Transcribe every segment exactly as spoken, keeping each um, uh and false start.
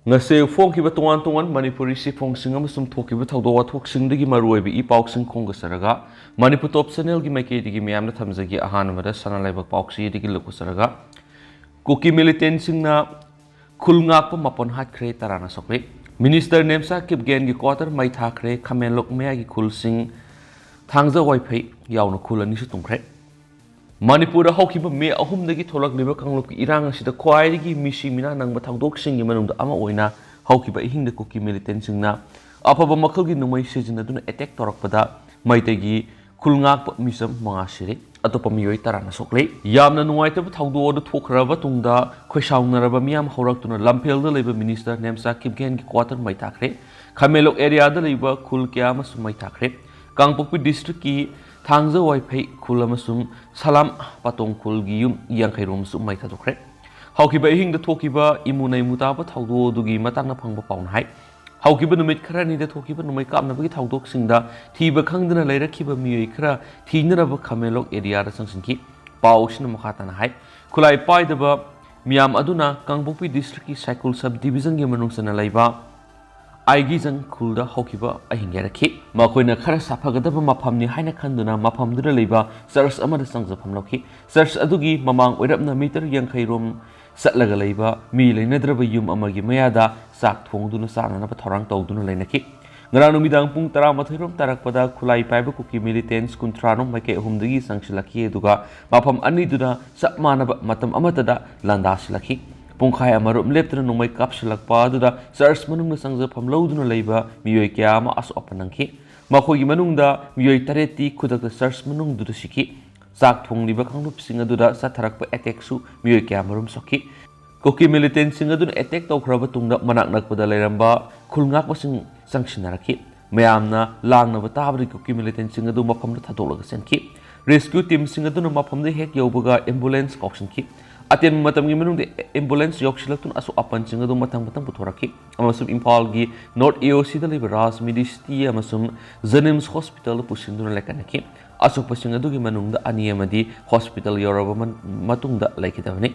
ꯉꯁꯤ ꯐꯣꯡꯈꯤꯕ ꯇꯣꯉꯥꯟ ꯇꯣꯉꯥꯟ ꯃꯅꯤꯄꯨꯔꯤ ꯆꯦꯐꯣꯡꯁꯤꯡ ꯑꯃꯁꯨꯡ ꯊꯣꯛꯈꯤꯕ ꯊꯧꯗꯣꯛ ꯋꯥꯊꯣꯛꯁꯤꯡꯗꯒꯤ ꯃꯔꯨꯑꯣꯏꯕ ꯏ ꯄꯥꯎꯁꯤꯡ ꯈꯣꯝꯒꯠꯆꯔꯒ ꯃꯅꯤꯄꯨꯔ ꯇꯣꯞ ꯆꯦꯅꯦꯜꯒꯤ ꯃꯥꯏꯀꯩꯗꯒꯤ ꯃꯌꯥꯝꯗ ꯊꯝꯖꯒꯦ꯫ ꯑꯍꯥꯟꯕꯗ ꯁꯅꯥ ꯂꯩꯕꯥꯛ ꯄꯥꯎꯆꯦꯗꯒꯤ ꯂꯧꯈꯠꯆꯔꯒ ꯀꯨꯀꯤ ꯃꯤꯂꯤꯇꯦꯟꯁꯤꯡꯅ ꯈꯨꯜ ꯉꯥꯛꯄ ꯃꯥꯄꯟ ꯍꯥꯠꯈ꯭ꯔꯦ, ꯇꯔꯥꯅ ꯁꯣꯛꯂꯦ꯫ ꯃꯤꯅꯤꯁꯇꯔ ꯅꯦꯝꯆꯥ ꯀꯤꯞꯒꯦꯟꯒꯤ ꯀ꯭ꯋꯥꯇꯔ ꯃꯩ ꯊꯥꯈ꯭ꯔꯦ꯫ ꯈꯥꯃꯦꯟꯂꯣꯛ ꯃꯌꯥꯒꯤ ꯈꯨꯜꯁꯤꯡ ꯊꯥꯡꯖ ꯋꯥꯏꯐꯩ ꯌꯥꯎꯅ ꯈꯨꯜ ꯑꯅꯤꯁꯨ ꯇꯨꯝꯈ꯭ꯔꯦ꯫ ꯃꯅꯤꯄꯨꯔꯗ ꯍꯧꯈꯤꯕ ꯃꯦ ꯑꯍꯨꯝꯗꯒꯤ ꯊꯣꯛꯂꯛꯂꯤꯕ ꯀꯥꯡꯂꯨꯞꯀꯤ ꯏꯔꯥꯡ ꯑꯁꯤꯗ ꯈ꯭ꯋꯥꯏꯗꯒꯤ ꯃꯤꯁꯤ ꯃꯤꯅꯥ ꯅꯪꯕ ꯊꯧꯗꯣꯛꯁꯤꯡꯒꯤ ꯃꯅꯨꯡꯗ ꯑꯃ ꯑꯣꯏꯅ ꯍꯧꯈꯤꯕ ꯑꯍꯤꯡꯗ ꯀꯨꯀꯤ ꯃꯤꯂꯤꯇꯦꯟꯁꯤꯡꯅ ꯑꯐꯕ ꯃꯈꯜꯒꯤ ꯅꯣꯡꯃꯩ ꯁꯤꯖꯤꯟꯅꯗꯨꯅ ꯑꯦꯇꯦꯛ ꯇꯧꯔꯛꯄꯗ ꯃꯩꯇꯩꯒꯤ ꯈꯨꯜ ꯉꯥꯛꯄ ꯃꯤꯆꯝ ꯃꯉꯥ ꯁꯤꯔꯦ, ꯑꯇꯣꯞꯄ ꯃꯤꯑꯣꯏ ꯇꯔꯥꯅ ꯁꯣꯛꯂꯦ꯫ ꯌꯥꯝꯅ ꯅꯨꯡꯉꯥꯏꯇꯕ ꯊꯧꯗꯣꯛ ꯑꯗꯨ ꯊꯣꯛꯈ꯭ꯔꯕ ꯇꯨꯡꯗ ꯈꯣꯏꯁꯥꯎꯅꯔꯕ ꯃꯤꯌꯥꯝ ꯍꯧꯔꯛꯇꯨꯅ ꯂꯝꯐꯦꯜꯗ ꯂꯩꯕ ꯃꯤꯅꯤꯁꯇꯔ ꯅꯦꯝꯆꯥ ꯀꯤꯞꯒꯦꯟꯒꯤ ꯀ꯭ꯋꯥꯇꯔ ꯃꯩ ꯊꯥꯈ꯭ꯔꯦ꯫ ꯈꯥꯃꯦꯟꯂꯣꯛ ꯑꯦꯔꯤꯌꯥꯗ ꯂꯩꯕ ꯈꯨꯜ ꯀꯌꯥ ꯑꯃꯁꯨ ꯃꯩ ꯊꯥꯈ꯭ꯔꯦ꯫ ꯀꯥꯡꯄꯣꯛꯄꯤ ꯗꯤꯁꯇ꯭ꯔꯤꯛꯀꯤ ꯊꯥꯡꯖ ꯋꯥꯏꯐꯩ ꯈꯨꯜ ꯑꯃꯁꯨꯡ ꯁꯂꯥꯝ ꯄꯥꯇꯣꯡ ꯈꯨꯜꯒꯤ ꯌꯨꯝ ꯌꯥꯡꯈꯩ ꯔꯣꯝꯁꯨ ꯃꯩ ꯊꯥꯗꯣꯛꯈ꯭ꯔꯦ꯫ ꯍꯧꯈꯤꯕ ꯑꯍꯤꯡꯗ ꯊꯣꯛꯈꯤꯕ ꯏꯃꯨ ꯅꯩꯃꯨ ꯇꯥꯕ ꯊꯧꯗꯣꯛ ꯑꯗꯨꯒꯤ ꯃꯇꯥꯡꯗ ꯐꯪꯕ ꯄꯥꯎꯅ ꯍꯥꯏ, ꯍꯧꯈꯤꯕ ꯅꯨꯃꯤꯠ ꯈꯔꯅꯤꯗ ꯊꯣꯛꯈꯤꯕ ꯅꯣꯡꯃꯩ ꯀꯥꯞꯅꯕꯒꯤ ꯊꯧꯗꯣꯛꯁꯤꯡꯗ ꯊꯤꯕ ꯈꯪꯗꯅ ꯂꯩꯔꯛꯈꯤꯕ ꯃꯤꯑꯣꯏ ꯈꯔ ꯊꯤꯅꯅꯕ ꯈꯥꯃꯦꯟꯂꯣꯛ ꯑꯦꯔꯤꯌꯥꯗ ꯆꯪꯁꯤꯟꯈꯤ꯫ ꯄꯥꯎ ꯑꯁꯤꯅ ꯃꯈꯥ ꯇꯥꯅ ꯍꯥꯏ, ꯈꯨꯠꯂꯥꯏ ꯄꯥꯏꯗꯕ ꯃꯤꯌꯥꯝ ꯑꯗꯨꯅ ꯀꯥꯡꯄꯣꯛꯄꯤ ꯗꯤꯁꯇ꯭ꯔꯤꯛꯀꯤ ꯁꯥꯏꯀꯨꯜ ꯁꯕ ꯗꯤꯕꯤꯖꯟꯒꯤ ꯃꯅꯨꯡ ꯆꯟꯅ ꯂꯩꯕ ꯑꯥꯏꯒꯤꯖꯪ ꯈꯨꯜꯗ ꯍꯧꯈꯤꯕ ꯑꯍꯤꯡ ꯌꯥꯔꯛꯈꯤ꯫ ꯃꯈꯣꯏꯅ ꯈꯔ ꯁꯥꯐꯒꯗꯕ ꯃꯐꯝꯅꯤ ꯍꯥꯏꯅ ꯈꯟꯗꯨꯅ ꯃꯐꯝꯗꯨꯗ ꯂꯩꯕ ꯆꯔꯆ ꯑꯃꯗ ꯆꯪꯖꯐꯝ ꯂꯧꯈꯤ꯫ ꯆꯔꯆ ꯑꯗꯨꯒꯤ ꯃꯃꯥꯡ ꯑꯣꯏꯔꯞꯅ ꯃꯤꯇꯔ ꯌꯥꯡꯈꯩ ꯔꯣꯝ ꯆꯠꯂꯒ ꯂꯩꯕ ꯃꯤ ꯂꯩꯅꯗ꯭ꯔꯕ ꯌꯨꯝ ꯑꯃꯒꯤ ꯃꯌꯥꯗ ꯆꯥꯛ ꯊꯣꯡꯗꯨꯅ ꯆꯥꯅꯅꯕ ꯊꯧꯔꯥꯡ ꯇꯧꯗꯨꯅ ꯂꯩꯅꯈꯤ꯫ ꯉꯔꯥꯡ ꯅꯨꯃꯤꯗꯥꯡ ꯄꯨꯡ ꯇꯔꯥꯃꯥꯊꯣꯏ ꯔꯣꯝ ꯇꯥꯔꯛꯄꯗ ꯈꯨꯠꯂꯥꯏ ꯄꯥꯏꯕ ꯀꯨꯀꯤ ꯃꯤꯂꯤꯇꯦꯟꯁ ꯀꯨꯟꯊ꯭ꯔꯥ ꯔꯣꯝ ꯃꯥꯏꯀꯩ ꯑꯍꯨꯝꯗꯒꯤ ꯆꯪꯁꯤꯜꯂꯛꯈꯤ, ꯑꯗꯨꯒ ꯃꯐꯝ ꯑꯅꯤꯗꯨꯗ ꯆꯞ ꯃꯥꯟꯅꯕ ꯃꯇꯝ ꯑꯃꯠꯇꯗ ꯂꯥꯟꯗꯥꯁꯤꯜꯂꯛꯈꯤ꯫ ꯄꯨꯡꯈꯥꯏ ꯑꯃꯔꯣꯝ ꯂꯦꯞꯇꯅ ꯅꯣꯡꯃꯩ ꯀꯥꯞꯁꯤꯜꯂꯛꯄ ꯑꯗꯨꯗ ꯆꯔꯆ ꯃꯅꯨꯡꯗ ꯆꯪꯖꯐꯝ ꯂꯧꯗꯨꯅ ꯂꯩꯕ ꯃꯤꯑꯣꯏ ꯀꯌꯥ ꯑꯃ ꯑꯁꯣꯛ ꯑꯄꯟ ꯅꯪꯈꯤ꯫ ꯃꯈꯣꯏꯒꯤ ꯃꯅꯨꯡꯗ ꯃꯤꯑꯣꯏ ꯇꯔꯦꯠꯇꯤ ꯈꯨꯗꯛꯇ ꯆꯔꯆ ꯃꯅꯨꯡꯗꯨꯗ ꯁꯤꯈꯤ꯫ ꯆꯥꯛ ꯊꯣꯡꯂꯤꯕ ꯀꯥꯡꯂꯨꯞꯁꯤꯡ ꯑꯗꯨꯗ ꯆꯠꯊꯔꯛꯄ ꯑꯦꯇꯦꯛꯁꯨ ꯃꯤꯑꯣꯏ ꯀꯌꯥ ꯃꯔꯨꯝ ꯁꯣꯛꯈꯤ꯫ ꯀꯨꯀꯤ ꯃꯤꯂꯤꯇꯦꯟꯁꯤꯡ ꯑꯗꯨꯅ ꯑꯦꯇꯦꯛ ꯇꯧꯈ꯭ꯔꯕ ꯇꯨꯡꯗ ꯃꯅꯥꯛ ꯅꯛꯄꯗ ꯂꯩꯔꯝꯕ ꯈꯨꯜ ꯉꯥꯛꯄꯁꯤꯡ ꯆꯪꯁꯤꯟꯅꯔꯛꯈꯤ꯫ ꯃꯌꯥꯝꯅ ꯂꯥꯡꯅꯕ ꯇꯥꯕꯗꯒꯤ ꯀꯨꯀꯤ ꯃꯤꯂꯤꯇꯦꯟꯁꯤꯡ ꯑꯗꯨ ꯃꯐꯝꯗ ꯊꯥꯗꯣꯛꯂꯒ ꯆꯦꯟꯈꯤ꯫ ꯔꯦꯁꯀ꯭ꯌꯨ ꯇꯤꯝꯁꯤꯡ ꯑꯗꯨꯅ ꯃꯐꯝꯗ ꯍꯦꯛ ꯌꯧꯕꯒ ꯑꯦꯝꯕꯨꯂꯦꯟꯁ ꯀꯧꯁꯤꯟꯈꯤ꯫ ꯑꯇꯦꯟꯕ ꯃꯇꯝꯒꯤ ꯃꯅꯨꯡꯗ ꯑꯦꯝꯕꯨꯂꯦꯟꯁ ꯌꯧꯁꯤꯜꯂꯛꯇꯨꯅ ꯑꯁꯣꯛ ꯑꯄꯟꯁꯤꯡ ꯑꯗꯨ ꯃꯊꯪ ꯃꯊꯪ ꯄꯨꯊꯣꯔꯛꯈꯤ ꯑꯃꯁꯨꯡ ꯏꯝꯐꯥꯜꯒꯤ ꯅꯣꯔꯠ ꯑꯦ ꯑꯣ ꯁꯤꯗ ꯂꯩꯕ ꯔꯥꯖ ꯃꯦꯗꯤꯁꯤꯇꯤ ꯑꯃꯁꯨꯡ ꯖꯦꯅꯤꯝꯁ ꯍꯣꯁꯄꯤꯇꯥꯜꯗ ꯄꯨꯁꯤꯟꯗꯨꯅ ꯂꯥꯏꯀꯠꯅꯈꯤ꯫ ꯑꯁꯣꯛꯄꯁꯤꯡ ꯑꯗꯨꯒꯤ ꯃꯅꯨꯡꯗ ꯑꯅꯤ ꯑꯃꯗꯤ ꯍꯣꯁꯄꯤꯇꯥꯜ ꯌꯧꯔꯕ ꯃꯟ-, ꯃꯇꯨꯡꯗ ꯂꯩꯈꯤꯗꯕꯅꯤ꯫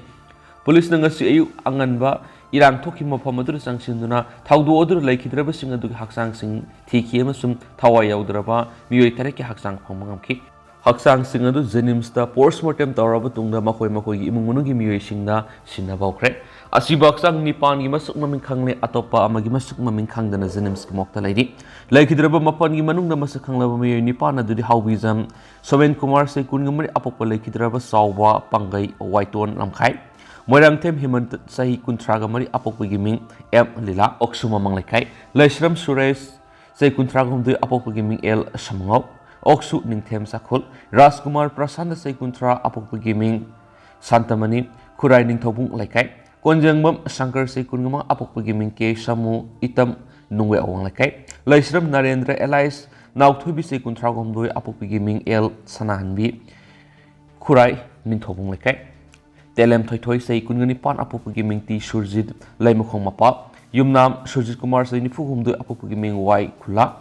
ꯄꯨꯂꯤꯁꯅ ꯉꯁꯤ ꯑꯌꯨꯛ ꯑꯉꯟꯕ ꯏꯔꯥꯡ ꯊꯣꯛꯈꯤꯕ ꯃꯐꯝ ꯑꯗꯨꯗ ꯆꯪꯁꯤꯟꯗꯨꯅ ꯊꯧꯗꯣꯛ ꯑꯗꯨꯗ ꯂꯩꯈꯤꯗ꯭ꯔꯕꯁꯤꯡ ꯑꯗꯨꯒꯤ ꯍꯛꯆꯥꯡꯁꯤꯡ ꯊꯤꯈꯤ ꯑꯃꯁꯨꯡ ꯊꯋꯥꯏ ꯌꯥꯎꯗ꯭ꯔꯕ ꯃꯤꯑꯣꯏ ꯇꯔꯦꯠꯀꯤ ꯍꯛꯆꯥꯡ ꯐꯪꯕ ꯉꯝꯈꯤ꯫ ꯍꯛꯆꯥꯡꯁꯤꯡ ꯑꯗꯨ ꯖꯦꯅꯤꯝꯁꯇ ꯄꯣꯁ꯭ꯠꯃꯣꯔꯇꯦꯝ ꯇꯧꯔꯕ ꯇꯨꯡꯗ ꯃꯈꯣꯏ ꯃꯈꯣꯏꯒꯤ ꯏꯃꯨꯡ ꯃꯅꯨꯡꯒꯤ ꯃꯤꯑꯣꯏꯁꯤꯡꯗ ꯁꯤꯟꯅꯕ ꯍꯧꯈ꯭ꯔꯦ꯫ ꯑꯁꯤꯕ ꯍꯛꯆꯥꯡ ꯅꯤꯄꯥꯟꯒꯤ ꯃꯁꯛ ꯃꯃꯤꯡ ꯈꯪꯂꯦ, ꯑꯇꯣꯞꯄ ꯑꯃꯒꯤ ꯃꯁꯛ ꯃꯃꯤꯡ ꯈꯪꯗꯅ ꯖꯦꯅꯤꯝꯁꯀꯤ ꯃꯣꯔꯒꯇ ꯂꯩꯔꯤ꯫ ꯂꯩꯈꯤꯗ꯭ꯔꯕ ꯃꯥꯄꯟꯒꯤ ꯃꯅꯨꯡꯗ ꯃꯁꯛ ꯈꯪꯂꯕ ꯃꯤꯑꯣꯏ ꯅꯤꯄꯥꯟ ꯑꯗꯨꯗꯤ ꯍꯥꯎꯕꯤꯖꯝ ꯁꯣꯃꯦꯟ ꯀꯨꯃꯥꯔ, ꯆꯍꯤ ꯀꯨꯟꯒ ꯃꯔꯤ, ꯑꯄꯣꯛꯄ ꯂꯩꯈꯤꯗ꯭ꯔꯕ ꯆꯥꯎꯕ ꯄꯥꯡꯒꯩ ꯋꯥꯏꯇꯣꯟ ꯂꯝꯈꯥꯏ, ꯃꯣꯏꯔꯥꯡꯊꯦꯝ ꯍꯦꯃꯟꯇ, ꯆꯍꯤ ꯀꯨꯟꯊ꯭ꯔꯥꯒ ꯃꯔꯤ, ꯑꯄꯣꯛꯄꯒꯤ ꯃꯤꯡ ꯑꯦꯝ ꯂꯤꯂꯥ, ꯑꯣꯛꯁꯨ ꯃꯃꯥꯡ ꯂꯩꯀꯥꯏ, ꯂꯩꯁ꯭ꯔꯝ ꯁꯨꯔꯦꯁ, ꯆꯍꯤ ꯀꯨꯟꯊ꯭ꯔꯥꯒ ꯍꯨꯝꯗꯣꯏ, ꯑꯄꯣꯛꯄꯒꯤ ꯃꯤꯡ ꯑꯦꯜ ꯁꯃꯉꯥꯎ, ꯑꯣꯛꯁꯨ ꯅꯤꯡꯊꯦꯝ ꯆꯥꯈꯨꯜ, ꯔꯥꯖꯀꯨꯃꯥꯔ ꯄ꯭ꯔꯁꯥꯟꯇ, ꯆꯍꯤ ꯀꯨꯟꯊ꯭ꯔꯥ, ꯑꯄꯣꯛꯄꯒꯤ ꯃꯤꯡ ꯁꯥꯟꯇꯃꯅꯤ, ꯈꯨꯔꯥꯏ ꯅꯤꯡꯊꯧꯕꯨꯡ ꯂꯩꯀꯥꯏ, ꯀꯣꯟꯖꯦꯡꯕꯝ ꯁꯪꯀꯔ, ꯆꯍꯤ ꯀꯨꯟꯃꯉꯥ, ꯑꯄꯣꯛꯄꯒꯤ ꯃꯤꯡ ꯀꯦ ꯁꯥꯃꯨ, ꯏꯇꯝ ꯅꯨꯡꯋꯦ ꯑꯋꯥꯡ ꯂꯩꯀꯥꯏ, ꯂꯩꯁ꯭ꯔꯝ ꯅꯔꯦꯟꯗ꯭ꯔ ꯑꯦꯂꯥꯏꯁ ꯅꯥꯎꯊꯣꯏꯕꯤ, ꯆꯍꯤ ꯀꯨꯟꯊ꯭ꯔꯥꯒ ꯍꯨꯝꯗꯣꯏ, ꯑꯄꯣꯛꯄꯒꯤ ꯃꯤꯡ ꯑꯦꯜ ꯁꯅꯥꯍꯟꯕꯤ, ꯈꯨꯔꯥꯏ ꯅꯤꯡꯊꯧꯕꯨꯡ ꯂꯩꯀꯥꯏ, ꯇꯦꯂꯦꯝ ꯊꯣꯏꯊꯣꯏ, ꯆꯍꯤ ꯀꯨꯟꯒ ꯅꯤꯄꯥꯟ, ꯑꯄꯣꯛꯄꯒꯤ ꯃꯤꯡ ꯇꯤ ꯁꯨꯔꯖꯤꯠ, ꯂꯩꯃꯈꯣꯡ ꯃꯄꯥ, ꯌꯨꯝꯅꯥꯝ ꯁꯨꯔꯖꯤꯠ ꯀꯨꯃꯥꯔ, ꯆꯍꯤ ꯅꯤꯐꯨ ꯍꯨꯝꯗꯣꯏ, ꯑꯄꯣꯛꯄꯒꯤ ꯃꯤꯡ ꯋꯥꯏ ꯈꯨꯂꯥ,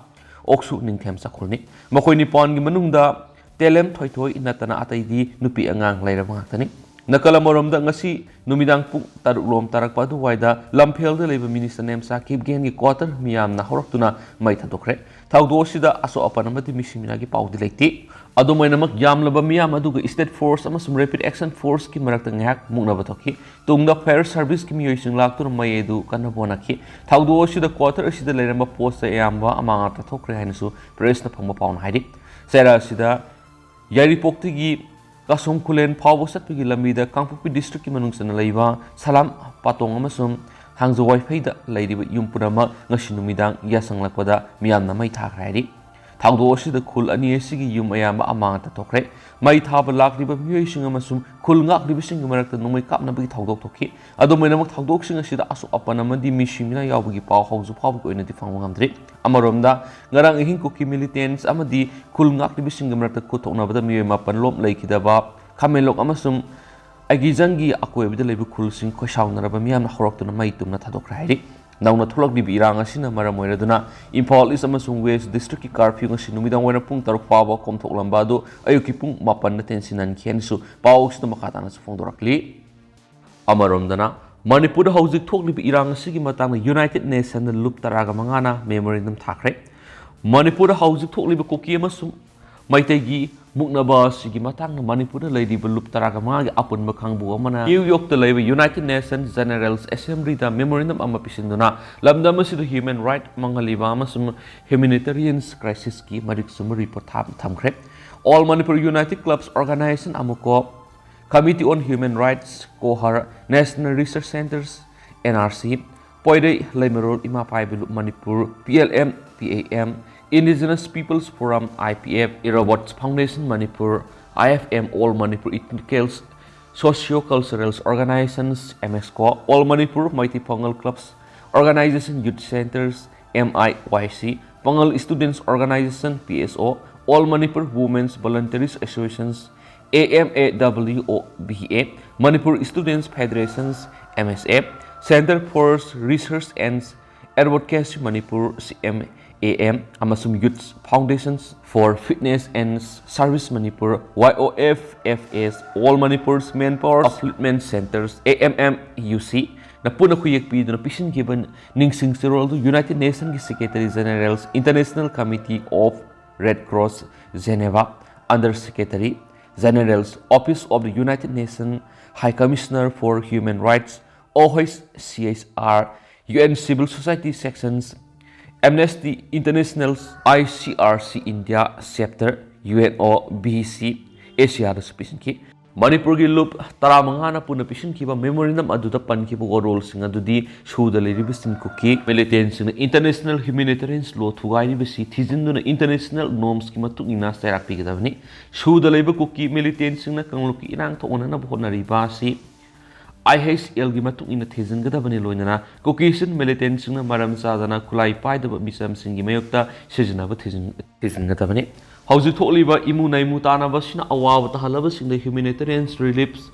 ꯑꯣꯛꯁꯨ ꯅꯤꯡꯊꯦꯝ ꯆꯥꯈꯨꯜꯅꯤ꯫ ꯃꯈꯣꯏ ꯅꯤꯄꯥꯟꯒꯤ ꯃꯅꯨꯡꯗ ꯇꯦꯂꯦꯝ ꯊꯣꯏꯊꯣꯏ ꯅꯠꯇꯅ ꯑꯇꯩꯗꯤ ꯅꯨꯄꯤ ꯑꯉꯥꯡ ꯂꯩꯔꯕ ꯉꯥꯛꯇꯅꯤ꯫ ꯅꯥꯀꯜ ꯑꯃꯔꯣꯝꯗ, ꯉꯁꯤ ꯅꯨꯃꯤꯗꯥꯡ ꯄꯨꯡ ꯇꯔꯨꯛ ꯂꯣꯝ ꯇꯥꯔꯛꯄ ꯑꯗꯨꯋꯥꯏꯗ ꯂꯝꯐꯦꯜꯗ ꯂꯩꯕ ꯃꯤꯅꯤꯁꯇꯔ ꯅꯦꯝꯆꯥ ꯀꯤꯞꯒꯦꯟꯒꯤ ꯀ꯭ꯋꯥꯇꯔ ꯃꯤꯌꯥꯝꯅ ꯍꯧꯔꯛꯇꯨꯅ ꯃꯩ ꯊꯥꯗꯣꯛꯈ꯭ꯔꯦ꯫ ꯊꯧꯗꯣꯛ ꯑꯁꯤꯗ ꯑꯁꯣꯛ ꯑꯄꯟ ꯑꯃꯗꯤ ꯃꯤꯁꯤ ꯃꯤꯅꯥꯒꯤ ꯄꯥꯎꯗꯤ ꯂꯩꯇꯦ꯫ ꯑꯗꯨꯝ ꯑꯣꯏꯅꯃꯛ, ꯌꯥꯝꯂꯕ ꯃꯤꯌꯥꯝ ꯑꯗꯨꯒ ꯁ꯭ꯇꯦꯠ ꯐꯣꯔꯁ ꯑꯃꯁꯨꯡ ꯔꯦꯄꯤꯗ ꯑꯦꯛꯁꯟ ꯐꯣꯔꯁꯀꯤ ꯃꯔꯛꯇ ꯉꯥꯏꯍꯥꯛ ꯃꯨꯛꯅꯕ ꯊꯣꯛꯈꯤ꯫ ꯇꯨꯡꯗ ꯐꯥꯌꯔ ꯁꯔꯚꯤꯁꯀꯤ ꯃꯤꯑꯣꯏꯁꯤꯡ ꯂꯥꯛꯇꯨꯅ ꯃꯩ ꯑꯗꯨ ꯀꯟꯅꯕ ꯍꯣꯠꯅꯈꯤ꯫ ꯊꯧꯗꯣꯛ ꯑꯁꯤꯗ ꯀ꯭ꯋꯥꯇꯔ ꯑꯁꯤꯗ ꯂꯩꯔꯝꯕ ꯄꯣꯠ ꯆꯩ ꯑꯌꯥꯝꯕ ꯑꯃꯥꯡ ꯑꯇꯥ ꯊꯣꯛꯈ꯭ꯔꯦ ꯍꯥꯏꯅꯁꯨ ꯄ꯭ꯔꯦꯁꯅ ꯐꯪꯕ ꯄꯥꯎꯅ ꯍꯥꯏꯔꯤ꯫ ꯆꯩꯔꯥ ꯑꯁꯤꯗ ꯌꯥꯏꯔꯤꯄꯣꯛꯇꯒꯤ ꯀꯥꯁꯣꯡ ꯈꯨꯂꯦꯟ ꯐꯥꯎꯕ ꯆꯠꯄꯒꯤ ꯂꯝꯕꯤꯗ ꯀꯥꯡꯄꯣꯛꯄꯤ ꯗꯤꯁꯇ꯭ꯔꯤꯛꯀꯤ ꯃꯅꯨꯡ ꯆꯟꯅ ꯂꯩꯕ ꯁꯂꯥꯝ ꯄꯥꯇꯣꯡ ꯑꯃꯁꯨꯡ ꯊꯥꯡꯖ ꯋꯥꯏꯐꯩꯗ ꯂꯩꯔꯤꯕ ꯌꯨꯝ ꯄꯨꯝꯅꯃꯛ ꯉꯁꯤ ꯅꯨꯃꯤꯗꯥꯡ ꯌꯥꯁꯪꯂꯛꯄꯗ ꯃꯤꯌꯥꯝꯅ ꯃꯩ ꯊꯥꯈ꯭ꯔꯦ ꯍꯥꯏꯔꯤ꯫ ꯊꯧꯗꯣꯛ ꯑꯁꯤꯗ ꯈꯨꯜ ꯑꯅꯤ ꯑꯁꯤꯒꯤ ꯌꯨꯝ ꯑꯌꯥꯝꯕ ꯑꯃꯥꯡ ꯑꯇꯥ ꯊꯣꯛꯈ꯭ꯔꯦ꯫ ꯃꯩ ꯊꯥꯕ ꯂꯥꯛꯂꯤꯕ ꯃꯤꯑꯣꯏꯁꯤꯡ ꯑꯃꯁꯨꯡ ꯈꯨꯜ ꯉꯥꯛꯂꯤꯕꯁꯤꯡꯒꯤ ꯃꯔꯛꯇ ꯅꯣꯡꯃꯩ ꯀꯥꯞꯅꯕꯒꯤ ꯊꯧꯗꯣꯛ ꯊꯣꯛꯈꯤ꯫ ꯑꯗꯨꯝ ꯑꯣꯏꯅꯃꯛ, ꯊꯧꯗꯣꯛꯁꯤꯡ ꯑꯁꯤꯗ ꯑꯁꯣꯛ ꯑꯄꯟ ꯑꯃꯗꯤ ꯃꯤꯁꯤ ꯃꯤꯅꯥ ꯌꯥꯎꯕꯒꯤ ꯄꯥꯎ ꯍꯧꯖꯤꯛ ꯐꯥꯎꯕꯒꯤ ꯑꯣꯏꯅꯗꯤ ꯐꯪꯕ ꯉꯝꯗ꯭ꯔꯤ꯫ ꯑꯃꯔꯣꯝꯗ, ꯉꯔꯥꯡ ꯑꯍꯤꯡ ꯀꯨꯀꯤ ꯃꯤꯂꯤꯇꯦꯟꯠꯁ ꯑꯃꯗꯤ ꯈꯨꯜ ꯉꯥꯛꯂꯤꯕꯁꯤꯡꯒꯤ ꯃꯔꯛꯇ ꯈꯨꯠ ꯊꯣꯛꯅꯕꯗ ꯃꯤꯑꯣꯏ ꯃꯥꯄꯟ ꯂꯣꯝ ꯂꯩꯈꯤꯗꯕ ꯈꯥꯃꯦꯟꯂꯣꯛ ꯑꯃꯁꯨꯡ ꯑꯒꯤꯖꯪꯒꯤ ꯑꯀꯣꯏꯕꯗ ꯂꯩꯕ ꯈꯨꯜꯁꯤꯡ ꯈꯣꯏꯁꯥꯎꯅꯔꯕ ꯃꯤꯌꯥꯝꯅ ꯍꯧꯔꯛꯇꯨꯅ ꯃꯩ ꯇꯨꯝꯅ ꯊꯥꯗꯣꯛꯈ꯭ꯔꯦ ꯍꯥꯏꯔꯤ꯫ ꯅꯧꯅ ꯊꯣꯛꯂꯛꯂꯤꯕ ꯏꯔꯥꯡ ꯑꯁꯤꯅ ꯃꯔꯝ ꯑꯣꯏꯔꯗꯨꯅ ꯏꯝꯐꯥꯜ ꯏꯁ ꯑꯃꯁꯨꯡ ꯋꯦꯁ ꯗꯤꯁꯇ꯭ꯔꯤꯛꯀꯤ ꯀꯥꯔꯐ꯭ꯌꯨ ꯉꯁꯤ ꯅꯨꯃꯤꯗꯥꯡ ꯋꯥꯏꯔꯝ ꯄꯨꯡ ꯇꯔꯨꯛ ꯐꯥꯎꯕ ꯀꯣꯝꯊꯣꯛꯂꯝꯕ ꯑꯗꯨ ꯑꯌꯨꯛꯀꯤ ꯄꯨꯡ ꯃꯥꯄꯟꯗ ꯇꯦꯟꯁꯤꯟꯍꯟꯈꯤ ꯍꯥꯏꯅꯁꯨ ꯄꯥꯎꯁꯤꯗ ꯃꯈꯥ ꯇꯥꯅꯁꯨ ꯐꯣꯡꯗꯣꯔꯛꯂꯤ꯫ ꯑꯃꯔꯣꯝꯗꯅ, ꯃꯅꯤꯄꯨꯔꯗ ꯍꯧꯖꯤꯛ ꯊꯣꯛꯂꯤꯕ ꯏꯔꯥꯡ ꯑꯁꯤꯒꯤ ꯃꯇꯥꯡꯗ United Nationꯗ ꯂꯨꯞ ꯇꯔꯥꯒ ꯃꯉꯥꯅ memorandum ꯊꯥꯈ꯭ꯔꯦ꯫ ꯃꯅꯤꯄꯨꯔꯗ ꯍꯧꯖꯤꯛ ꯊꯣꯛꯂꯤꯕ ꯀꯨꯀꯤ ꯑꯃꯁꯨꯡ ꯃꯩꯇꯩꯒꯤ ꯃꯨꯛꯅꯕ ꯑꯁꯤꯒꯤ ꯃꯇꯥꯡꯗ ꯃꯅꯤꯄꯨꯔꯗ ꯂꯩꯔꯤꯕ ꯂꯨꯞ ꯇꯔꯥꯒ ꯃꯉꯥꯒꯤ ꯑꯄꯨꯟꯕ ꯀꯥꯡꯕꯨ ꯑꯃꯅ New Yorkꯇ ꯂꯩꯕ United Nations General Assemblyꯗ memorandum ꯑꯃ ꯄꯤꯁꯤꯟꯗꯨꯅ ꯂꯝꯗꯝ ꯑꯁꯤꯗ human right ꯃꯥꯡꯍꯜꯂꯤꯕ ꯑꯃꯁꯨꯡ humanitarian crisisꯀꯤ ꯃꯔꯤꯛ ꯆꯨꯝꯕ report ꯊꯥ-, ꯊꯝꯈ꯭ꯔꯦ꯫ All Manipur United Clubs Organization, ꯑꯃꯨꯀꯣ, Committee on Human Rights, ꯀꯣꯍꯔ, National Research Centres, NRC, ꯄꯣꯏꯔꯩ ꯂꯩꯃꯔꯣꯜ ꯏꯃꯥ ꯄꯥꯏꯕꯤ ꯂꯨꯞ Manipur, PLM, PAM, Indigenous Peoples Forum, IPF, Irawat Foundation Manipur, IFM, All Manipur Ethnical Socio-Cultural Organizations, MSCO, All Manipur Meitei Pongal Clubs Organization, Youth Centres, MIYC, Pongal Students Organization, PSO, All Manipur Women's Volunteers Associations, AMAWOVA, Manipur Students Federations, MSF, Centre for Research and Advocacy Manipur, CMAM, ꯑꯃꯁꯨꯡ Youth Foundations for Fitness and Service Manipur, YOFFS, All Manipur's Manpower Upliftment Centres, AMMUC, ꯅ ꯄꯨꯟꯅ ꯈꯨꯌꯦꯛ ꯄꯤꯗꯨꯅ ꯄꯤꯁꯤꯟꯈꯤꯕ ꯅꯤꯡꯁꯤꯡ ꯆꯦꯔꯣꯜꯗꯨ United Nationꯒꯤ Secretary General's International Committee of Red Cross, Geneva, Under Secretary General's Office of the United Nations High Commissioner for Human Rights, OHCHR, UN Civil Society Sections, Amnesty International, ICRC India Chapter, UNOBC, Asiaꯗꯁꯨ ꯄꯤꯁꯤꯟꯈꯤ꯫ ꯃꯅꯤꯄꯨꯔꯒꯤ ꯂꯨꯞ ꯇꯔꯥꯃꯉꯥꯅ ꯄꯨꯟꯅ ꯄꯤꯁꯤꯟꯈꯤꯕ memorandum ꯑꯗꯨꯗ ꯄꯟꯈꯤꯕ ꯋꯥꯔꯣꯜꯁꯤꯡ ꯑꯗꯨꯗꯤ ꯁꯨꯗ ꯂꯩꯔꯤꯕꯁꯤꯡ ꯀꯨꯀꯤ militantꯁꯤꯡꯅ international humanitarian law ꯊꯨꯒꯥꯏꯔꯤꯕꯁꯤ ꯊꯤꯖꯤꯟꯗꯨꯅ international normsꯀꯤ ꯃꯇꯨꯡ ꯏꯟꯅ ꯆꯩꯔꯥꯛ ꯄꯤꯒꯗꯕꯅꯤ꯫ ꯁꯨꯗ ꯂꯩꯕ ꯀꯨꯀꯤ militantꯁꯤꯡꯅ ꯀꯥꯡꯂꯨꯞꯀꯤ ꯏꯔꯥꯡ ꯊꯣꯛꯍꯟꯅꯅꯕ ꯍꯣꯠꯅꯔꯤꯕ ꯑꯁꯤ IHLꯒꯤ ꯃꯇꯨꯡ ꯏꯟꯅ ꯊꯤꯖꯤꯟꯒꯗꯕꯅꯤ, ꯂꯣꯏꯅꯅ ꯀꯨꯀꯤꯁꯤꯡ militantꯁꯤꯡꯅ ꯃꯔꯝ ꯆꯥꯗꯅ ꯈꯨꯠꯂꯥꯏ ꯄꯥꯏꯗꯕ ꯃꯤꯆꯝꯁꯤꯡꯒꯤ ꯃꯥꯌꯣꯛꯇ ꯁꯤꯖꯤꯟꯅꯕ ꯊꯤꯖꯤꯟ-, ꯊꯤꯖꯤꯟꯒꯗꯕꯅꯤ꯫ ꯍꯧꯖꯤꯛ ꯊꯣꯛꯂꯤꯕ ꯏꯃꯨ ꯅꯩꯃꯨ ꯇꯥꯅꯕꯁꯤꯅ ꯑꯋꯥꯕ ꯇꯥꯍꯜꯂꯕꯁꯤꯡꯗ humanitarian reliefs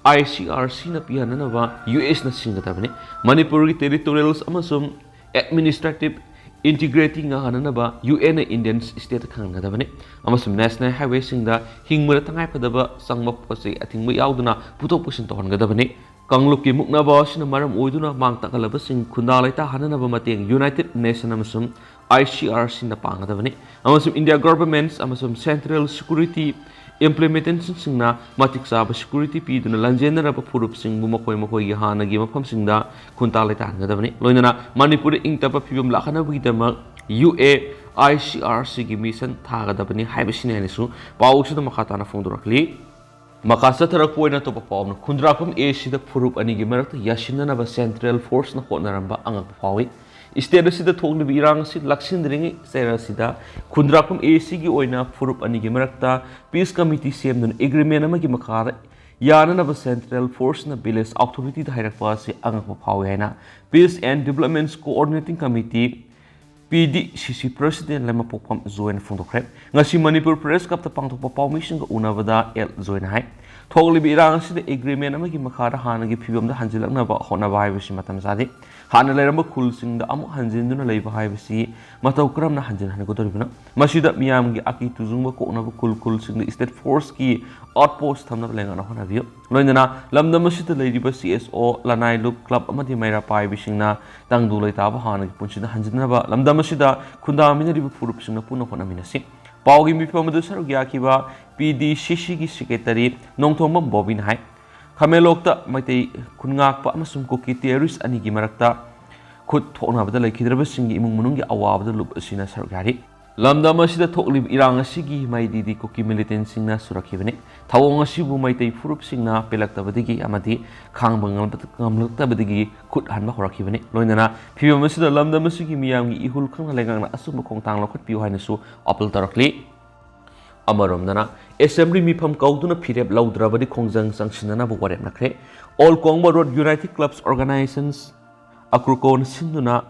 ICRCꯅ ꯄꯤꯍꯟꯅꯅꯕ USꯅ ꯁꯤꯟꯒꯗꯕꯅꯤ꯫ ꯃꯅꯤꯄꯨꯔꯒꯤ territorials ꯑꯃꯁꯨꯡ administrative integrity ꯉꯥꯛꯍꯟꯅꯅꯕ UNꯅ Indian stateꯇ ꯈꯪꯍꯟꯒꯗꯕꯅꯤ ꯑꯃꯁꯨꯡ national highwayꯁꯤꯡꯗ ꯍꯤꯡꯕꯗ ꯇꯉꯥꯏꯐꯗꯕ ꯆꯪꯕ ꯄꯣꯠ ꯆꯩ ꯑꯊꯤꯡꯕ ꯌꯥꯎꯗꯅ ꯄꯨꯊꯣꯛ ꯄꯨꯁꯤꯟ ꯇꯧꯍꯟꯒꯗꯕꯅꯤ꯫ ꯀꯥꯡꯂꯨꯞꯀꯤ ꯃꯨꯛꯅꯕ ꯑꯁꯤꯅ ꯃꯔꯝ ꯑꯣꯏꯗꯨꯅ ꯃꯥꯡ ꯇꯥꯛꯍꯜꯂꯕꯁꯤꯡ ꯈꯨꯟꯗꯥ ꯂꯩꯇꯥꯍꯟꯅꯅꯕ ꯃꯇꯦꯡ United Nation ꯑꯃꯁꯨꯡ I C R C ꯅ ꯄꯥꯡꯒꯗꯕꯅꯤ, ꯑꯃꯁꯨꯡ India Government ꯑꯃꯁꯨꯡ Central Security Implementation ꯁꯤꯡꯅ ꯃꯇꯤꯛ ꯆꯥꯕ security ꯄꯤꯗꯨꯅ ꯂꯥꯟꯖꯦꯟꯅꯔꯕ ꯐꯨꯔꯨꯞꯁꯤꯡꯕꯨ ꯃꯈꯣꯏ ꯃꯈꯣꯏꯒꯤ ꯍꯥꯟꯅꯒꯤ ꯃꯐꯝꯁꯤꯡꯗ ꯈꯨꯟꯇꯥ ꯂꯩꯇꯥꯍꯟꯒꯗꯕꯅꯤ꯫ ꯂꯣꯏꯅꯅ ꯃꯅꯤꯄꯨꯔꯗ ꯏꯪ ꯇꯞꯄ ꯐꯤꯕꯝ ꯂꯥꯛꯍꯟꯅꯕꯒꯤꯗꯃꯛ U A I C R C ꯒꯤ mission ꯊꯥꯒꯗꯕꯅꯤ ꯍꯥꯏꯕꯁꯤꯅꯤ ꯍꯥꯏꯅꯁꯨ ꯄꯥꯎ ꯑꯁꯤꯗ ꯃꯈꯥ ꯇꯥꯅ ꯐꯣꯡꯗꯣꯔꯛꯂꯤ꯫ ꯃꯈꯥ ꯆꯠꯊꯔꯛꯄ ꯑꯣꯏꯅ ꯑꯇꯣꯞꯄ ꯄꯥꯎ ꯑꯃꯅ, ꯈꯨꯟꯗ꯭ꯔꯥꯛꯄꯝ A C ꯗ ꯐꯨꯔꯨꯞ ꯑꯅꯤꯒꯤ ꯃꯔꯛꯇ ꯌꯥꯁꯤꯟꯅꯅꯕ Central Force ꯅ ꯍꯣꯠꯅꯔꯝꯕ ꯑꯉꯛꯄ ꯐꯥꯎꯏ꯫ State ꯑꯁꯤꯗ ꯊꯣꯛꯂꯤꯕ ꯏꯔꯥꯡ ꯑꯁꯤ ꯂꯥꯛꯁꯤꯟꯗ꯭ꯔꯤꯉꯩ ꯆꯩꯔꯛ ꯑꯁꯤꯗ ꯈꯨꯟꯗ꯭ꯔꯥꯛꯄꯝ A C ꯒꯤ ꯑꯣꯏꯅ ꯐꯨꯔꯨꯞ ꯑꯅꯤꯒꯤ ꯃꯔꯛꯇ peace committee ꯁꯦꯝꯗꯨꯅ agreement ꯑꯃꯒꯤ ꯃꯈꯥꯗ ꯌꯥꯅꯅꯕ Central Force ꯅ village authority ꯗ ꯍꯥꯏꯔꯛꯄ ꯑꯁꯤ ꯑꯉꯛꯄ ꯐꯥꯎꯏ ꯍꯥꯏꯅ Peace and Development Coordinating Committee, P D C C President ꯂꯩꯃꯄꯣꯛꯐꯝ ꯖꯣꯏꯅ ꯐꯣꯡꯗꯣꯛꯈ꯭ꯔꯦ꯫ ꯉꯁꯤ ꯃꯅꯤꯄꯨꯔ Press Club ꯇ ꯄꯥꯡꯊꯣꯛꯄ ꯄꯥꯎꯃꯤꯁꯤꯡꯒ ꯎꯅꯕꯗ ꯑꯦꯜ ꯖꯣꯏꯅ ꯍꯥꯏ, ꯊꯣꯛꯂꯤꯕ ꯏꯔꯥꯡ ꯑꯁꯤꯗ agreement ꯑꯃꯒꯤ ꯃꯈꯥꯗ ꯍꯥꯟꯅꯒꯤ ꯐꯤꯕꯝꯗ ꯍꯟꯖꯤꯜꯂꯛꯅꯕ ꯍꯣꯠꯅꯕ ꯍꯥꯏꯕꯁꯤ ꯃꯇꯝ ꯆꯥꯗꯦ꯫ ꯍꯥꯟꯅ ꯂꯩꯔꯝꯕ ꯈꯨꯜꯁꯤꯡꯗ ꯑꯃꯨꯛ ꯍꯟꯖꯤꯟꯗꯨꯅ ꯂꯩꯕ ꯍꯥꯏꯕꯁꯤ ꯃꯇꯧ ꯀꯔꯝꯅ ꯍꯟꯖꯤꯟꯍꯟꯒꯗꯧꯔꯤꯕꯅꯣ? ꯃꯁꯤꯗ ꯃꯤꯌꯥꯝꯒꯤ ꯑꯀꯤ ꯇꯨꯖꯨꯡꯕ ꯀꯣꯛꯅꯕ ꯈꯨꯜ ꯈꯨꯜꯁꯤꯡꯗ State Force ꯀꯤ outpost ꯊꯝꯅꯕ ꯂꯩꯉꯥꯛꯅ ꯍꯣꯠꯅꯕꯤꯌꯨ꯫ ꯂꯣꯏꯅꯅ ꯂꯝꯗꯝ ꯑꯁꯤꯗ ꯂꯩꯔꯤꯕ C S O, ꯂꯅꯥꯏ ꯂꯨꯞ, club ꯑꯃꯗꯤ ꯃꯩꯔꯥ ꯄꯥꯏꯕꯤꯁꯤꯡꯅ ꯇꯪꯗꯨ ꯂꯩꯇꯥꯕ ꯍꯥꯟꯅꯒꯤ ꯄꯨꯟꯁꯤꯗ ꯍꯟꯖꯤꯟꯅꯕ ꯂꯝꯗꯝ ꯑꯁꯤꯗ ꯈꯨꯟꯗꯥꯃꯤꯟꯅꯔꯤꯕ ꯐꯨꯔꯨꯞꯁꯤꯡꯅ ꯄꯨꯟꯅ ꯍꯣꯠꯅꯃꯤꯟꯅꯁꯤ꯫ ꯄꯥꯎꯒꯤ ꯃꯤꯐꯝ ꯑꯗꯨ ꯁꯔꯨꯛ ꯌꯥꯈꯤꯕ P D C C ꯒꯤ Secretary ꯅꯣꯡꯊꯣꯝꯕꯝ ꯕꯣꯕꯤꯅ ꯍꯥꯏ, ꯈꯥꯃꯦꯟꯂꯣꯛꯇ ꯃꯩꯇꯩ ꯈꯨꯟꯉꯥꯛꯄ ꯑꯃꯁꯨꯡ ꯀꯨꯀꯤ terrorist ꯑꯅꯤꯒꯤ ꯃꯔꯛꯇ ꯈꯨꯠ ꯊꯣꯛꯅꯕꯗ ꯂꯩꯈꯤꯗ꯭ꯔꯕꯁꯤꯡꯒꯤ ꯏꯃꯨꯡ ꯃꯅꯨꯡꯒꯤ ꯑꯋꯥꯕꯗ ꯂꯨꯞ ꯑꯁꯤꯅ ꯁꯔꯨꯛ ꯌꯥꯔꯤ꯫ ꯂꯝꯗꯝ ꯑꯁꯤꯗ ꯊꯣꯛꯂꯤꯕ ꯏꯔꯥꯡ ꯑꯁꯤꯒꯤ ꯃꯥꯏꯗꯤꯗꯤ ꯀꯨꯀꯤ militant ꯁꯤꯡꯅ ꯁꯨꯔꯛꯈꯤꯕꯅꯤ꯫ ꯊꯧꯑꯣꯡ ꯑꯁꯤꯕꯨ ꯃꯩꯇꯩ ꯐꯨꯔꯨꯞꯁꯤꯡꯅ ꯄꯦꯜꯂꯛꯇꯕꯗꯒꯤ ꯑꯃꯗꯤ ꯈꯥꯡꯕ ꯉꯝꯂꯛ-, ꯉꯝꯂꯛꯇꯕꯗꯒꯤ ꯈꯨꯠ ꯍꯟꯕ ꯍꯧꯔꯛꯈꯤꯕꯅꯤ꯫ ꯂꯣꯏꯅꯅ ꯐꯤꯕꯝ ꯑꯁꯤꯗ ꯂꯝꯗꯝ ꯑꯁꯤꯒꯤ ꯃꯤꯌꯥꯝꯒꯤ ꯏꯍꯨꯜ ꯈꯪꯅ ꯂꯩꯉꯥꯛꯅ ꯑꯆꯨꯝꯕ ꯈꯣꯡꯊꯥꯡ ꯂꯧꯈꯠꯄꯤꯌꯨ ꯍꯥꯏꯅꯁꯨ appeal ꯇꯧꯔꯛꯂꯤ꯫ ꯑꯃꯔꯣꯝꯗꯅ, Assembly ꯃꯤꯐꯝ ꯀꯧꯗꯨꯅ ꯐꯤꯔꯦꯞ ꯂꯧꯗ꯭ꯔꯕꯗꯤ ꯈꯣꯡꯖꯪ ꯆꯪꯁꯤꯟꯅꯅꯕ ꯋꯥꯔꯦꯞ ꯅꯈ꯭ꯔꯦ꯫ All Kongba Road United Clubs Organizations, ꯑꯀ꯭ꯔꯨꯀꯣꯅ ꯁꯤꯟꯗꯨꯅ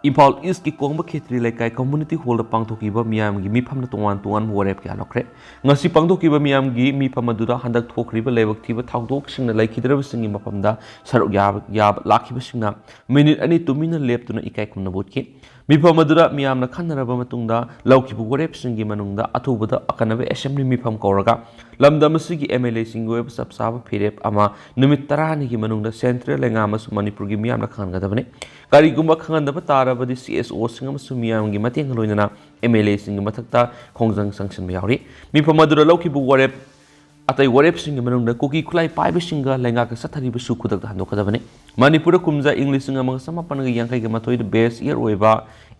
ꯏꯝꯐꯥꯜ ꯏꯁꯀꯤ ꯀꯣꯡꯕ ꯈꯦꯇ꯭ꯔꯤ ꯂꯩꯀꯥꯏ ꯀꯝꯃ꯭ꯌꯨꯅꯤꯇꯤ ꯍꯣꯜꯗ ꯄꯥꯡꯊꯣꯛꯈꯤꯕ ꯃꯤꯌꯥꯝꯒꯤ ꯃꯤꯐꯝꯅ ꯇꯣꯉꯥꯟ ꯇꯣꯉꯥꯟꯕ ꯋꯥꯔꯦꯞ ꯀꯌꯥ ꯂꯧꯈ꯭ꯔꯦ꯫ ꯉꯁꯤ ꯄꯥꯡꯊꯣꯛꯈꯤꯕ ꯃꯤꯌꯥꯝꯒꯤ ꯃꯤꯐꯝ ꯑꯗꯨꯗ ꯍꯟꯗꯛ ꯊꯣꯛꯈ꯭ꯔꯤꯕ ꯂꯥꯏꯕꯛ ꯊꯤꯕ ꯊꯧꯗꯣꯛꯁꯤꯡꯅ ꯂꯩꯈꯤꯗ꯭ꯔꯕꯁꯤꯡꯒꯤ ꯃꯐꯝꯗ ꯁꯔꯨꯛ ꯌꯥꯕ, ꯌꯥꯕ ꯂꯥꯛꯈꯤꯕꯁꯤꯡꯅ ꯃꯤꯅꯤꯠ ꯑꯅꯤ ꯇꯨꯃꯤꯟꯅ ꯂꯦꯞꯇꯨꯅ ꯏꯀꯥꯏ ꯈꯨꯝꯅꯕ ꯎꯠꯈꯤ꯫ ꯃꯤꯐꯝ ꯑꯗꯨꯗ ꯃꯤꯌꯥꯝꯅ ꯈꯟꯅꯔꯕ ꯃꯇꯨꯡꯗ ꯂꯧꯈꯤꯕ ꯋꯥꯔꯦꯞꯁꯤꯡꯒꯤ ꯃꯅꯨꯡꯗ ꯑꯊꯨꯕꯗ ꯑꯈꯟꯅꯕ ꯑꯦꯁꯦꯝꯕ꯭ꯂꯤ ꯃꯤꯐꯝ ꯀꯧꯔꯒ ꯂꯝꯗꯝ ꯑꯁꯤꯒꯤ ꯑꯦꯝ ꯑꯦꯜ ꯑꯦꯁꯤꯡꯒꯤ ꯑꯣꯏꯕ ꯆꯞ ꯆꯥꯕ ꯐꯤꯔꯦꯞ ꯑꯃ ꯅꯨꯃꯤꯠ ꯇꯔꯥꯅꯤꯒꯤ ꯃꯅꯨꯡꯗ ꯁꯦꯟꯇ꯭ꯔꯦꯜ ꯂꯩꯉꯥꯛ ꯑꯃꯁꯨꯡ ꯃꯅꯤꯄꯨꯔꯒꯤ ꯃꯤꯌꯥꯝꯅ ꯈꯪꯍꯟꯒꯗꯕꯅꯤ꯫ ꯀꯔꯤꯒꯨꯝꯕ ꯈꯪꯍꯟꯗꯕ ꯇꯥꯔꯕꯗꯤ ꯁꯤ ꯑꯦꯁ ꯑꯣꯁꯤꯡ ꯑꯃꯁꯨꯡ ꯃꯤꯌꯥꯝꯒꯤ ꯃꯇꯦꯡꯒ ꯂꯣꯏꯅꯅ ꯑꯦꯝ ꯑꯦꯜ ꯑꯦꯁꯤꯡꯒꯤ ꯃꯊꯛꯇ ꯈꯣꯡꯖꯪ ꯆꯪꯁꯤꯟꯕ ꯌꯥꯎꯔꯤ꯫ ꯃꯤꯐꯝ ꯑꯗꯨꯗ ꯂꯧꯈꯤꯕ ꯋꯥꯔꯦꯞ, ꯑꯇꯩ ꯋꯥꯔꯦꯞꯁꯤꯡꯒꯤ ꯃꯅꯨꯡꯗ ꯀꯨꯀꯤ ꯈꯨꯠꯂꯥꯏ ꯄꯥꯏꯕꯁꯤꯡꯒ ꯂꯩꯉꯥꯛꯀ ꯆꯠꯊꯔꯤꯕꯁꯨ ꯈꯨꯗꯛꯇ ꯍꯟꯗꯣꯛꯀꯗꯕꯅꯤ꯫ ꯃꯅꯤꯄꯨꯔꯗ ꯀꯨꯝꯖꯥ ꯏꯪ ꯂꯤꯁꯤꯡ ꯑꯃꯒ ꯆꯃꯥꯄꯟꯒ ꯌꯥꯡꯈꯩꯒ ꯃꯥꯊꯣꯏꯗ ꯕꯦꯁ ꯏꯌꯔ ꯑꯣꯏꯕ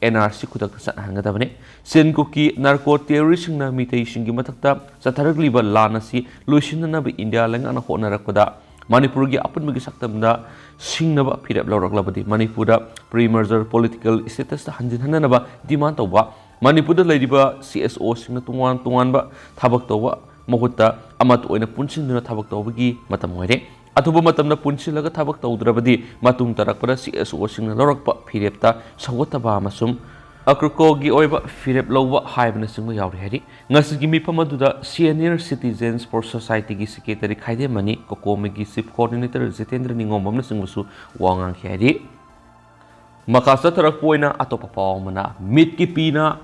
ꯑꯦꯟ ꯑꯥꯔ ꯁꯤ ꯈꯨꯗꯛꯇ ꯆꯠꯅꯍꯟꯒꯗꯕꯅꯤ꯫ ꯁꯤꯟ ꯀꯨꯀꯤ ꯅꯥꯔꯀꯣ ꯇꯦꯔꯣꯔꯤꯁꯁꯤꯡꯅ ꯃꯤꯇꯩꯁꯤꯡꯒꯤ ꯃꯊꯛꯇ ꯆꯠꯊꯔꯛꯂꯤꯕ ꯂꯥꯟ ꯑꯁꯤ ꯂꯣꯏꯁꯤꯟꯅꯅꯕ ꯏꯟꯗꯤꯌꯥ ꯂꯩꯉꯥꯛꯅ ꯍꯣꯠꯅꯔꯛꯄꯗ ꯃꯅꯤꯄꯨꯔꯒꯤ ꯑꯄꯨꯟꯕꯒꯤ ꯁꯛꯇꯝꯗ ꯁꯤꯡꯅꯕ ꯐꯤꯔꯦꯞ ꯂꯧꯔꯛꯂꯕꯗꯤ ꯃꯅꯤꯄꯨꯔꯗ ꯄ꯭ꯔꯤ ꯃꯔꯖꯔ ꯄꯣꯂꯤꯇꯤꯀꯦꯜ ꯁ꯭ꯇꯦꯇꯁꯇ ꯍꯟꯖꯤꯟꯍꯟꯅꯅꯕ ꯗꯤꯃꯥꯟ ꯇꯧꯕ, ꯃꯅꯤꯄꯨꯔꯗ ꯂꯩꯔꯤꯕ ꯁꯤ ꯑꯦꯁ ꯑꯣꯁꯤꯡꯅ ꯇꯣꯉꯥꯟ ꯇꯣꯉꯥꯟꯕ ꯊꯕꯛ ꯇꯧꯕ ꯃꯍꯨꯠꯇ ꯑꯃꯠꯇ ꯑꯣꯏꯅ ꯄꯨꯟꯁꯤꯟꯗꯨꯅ ꯊꯕꯛ ꯇꯧꯕꯒꯤ ꯃꯇꯝ ꯑꯣꯏꯔꯦ꯫ ꯑꯊꯨꯕ ꯃꯇꯝꯗ ꯄꯨꯟꯁꯤꯜꯂꯒ ꯊꯕꯛ ꯇꯧꯗ꯭ꯔꯕꯗꯤ ꯃꯇꯨꯡ ꯇꯥꯔꯛꯄꯗ ꯁꯤ ꯑꯦꯁ ꯑꯣꯁꯤꯡꯅ ꯂꯧꯔꯛꯄ ꯐꯤꯔꯦꯞꯇ ꯁꯧꯒꯠꯇꯕ ꯑꯃꯁꯨꯡ ꯑꯀ꯭ꯔꯀꯣꯒꯤ ꯑꯣꯏꯕ ꯐꯤꯔꯦꯞ ꯂꯧꯕ ꯍꯥꯏꯕꯅꯆꯤꯡꯕ ꯌꯥꯎꯔꯤ ꯍꯥꯏꯔꯤ꯫ ꯉꯁꯤꯒꯤ ꯃꯤꯐꯝ ꯑꯗꯨꯗ Senior Citizens for Societyꯒꯤ ꯁꯦꯀ꯭ꯔꯦꯇꯔꯤ ꯈꯥꯏꯗꯦꯝꯃꯅꯤ, ꯀꯣꯀꯣꯃꯤꯒꯤ ꯆꯤꯐ ꯀꯣꯑꯣꯔꯗꯤꯅꯦꯇꯔ ꯖꯤꯇꯦꯟꯗ꯭ꯔ ꯅꯤꯉꯣꯝꯕꯝꯅꯆꯤꯡꯕꯁꯨ ꯋꯥ ꯉꯥꯡꯈꯤ ꯍꯥꯏꯔꯤ꯫ ꯃꯈꯥ ꯆꯠꯊꯔꯛꯄ ꯑꯣꯏꯅ ꯑꯇꯣꯞꯄ ꯄꯥꯎ ꯑꯃꯅ, ꯃꯤꯠꯀꯤ ꯄꯤꯅ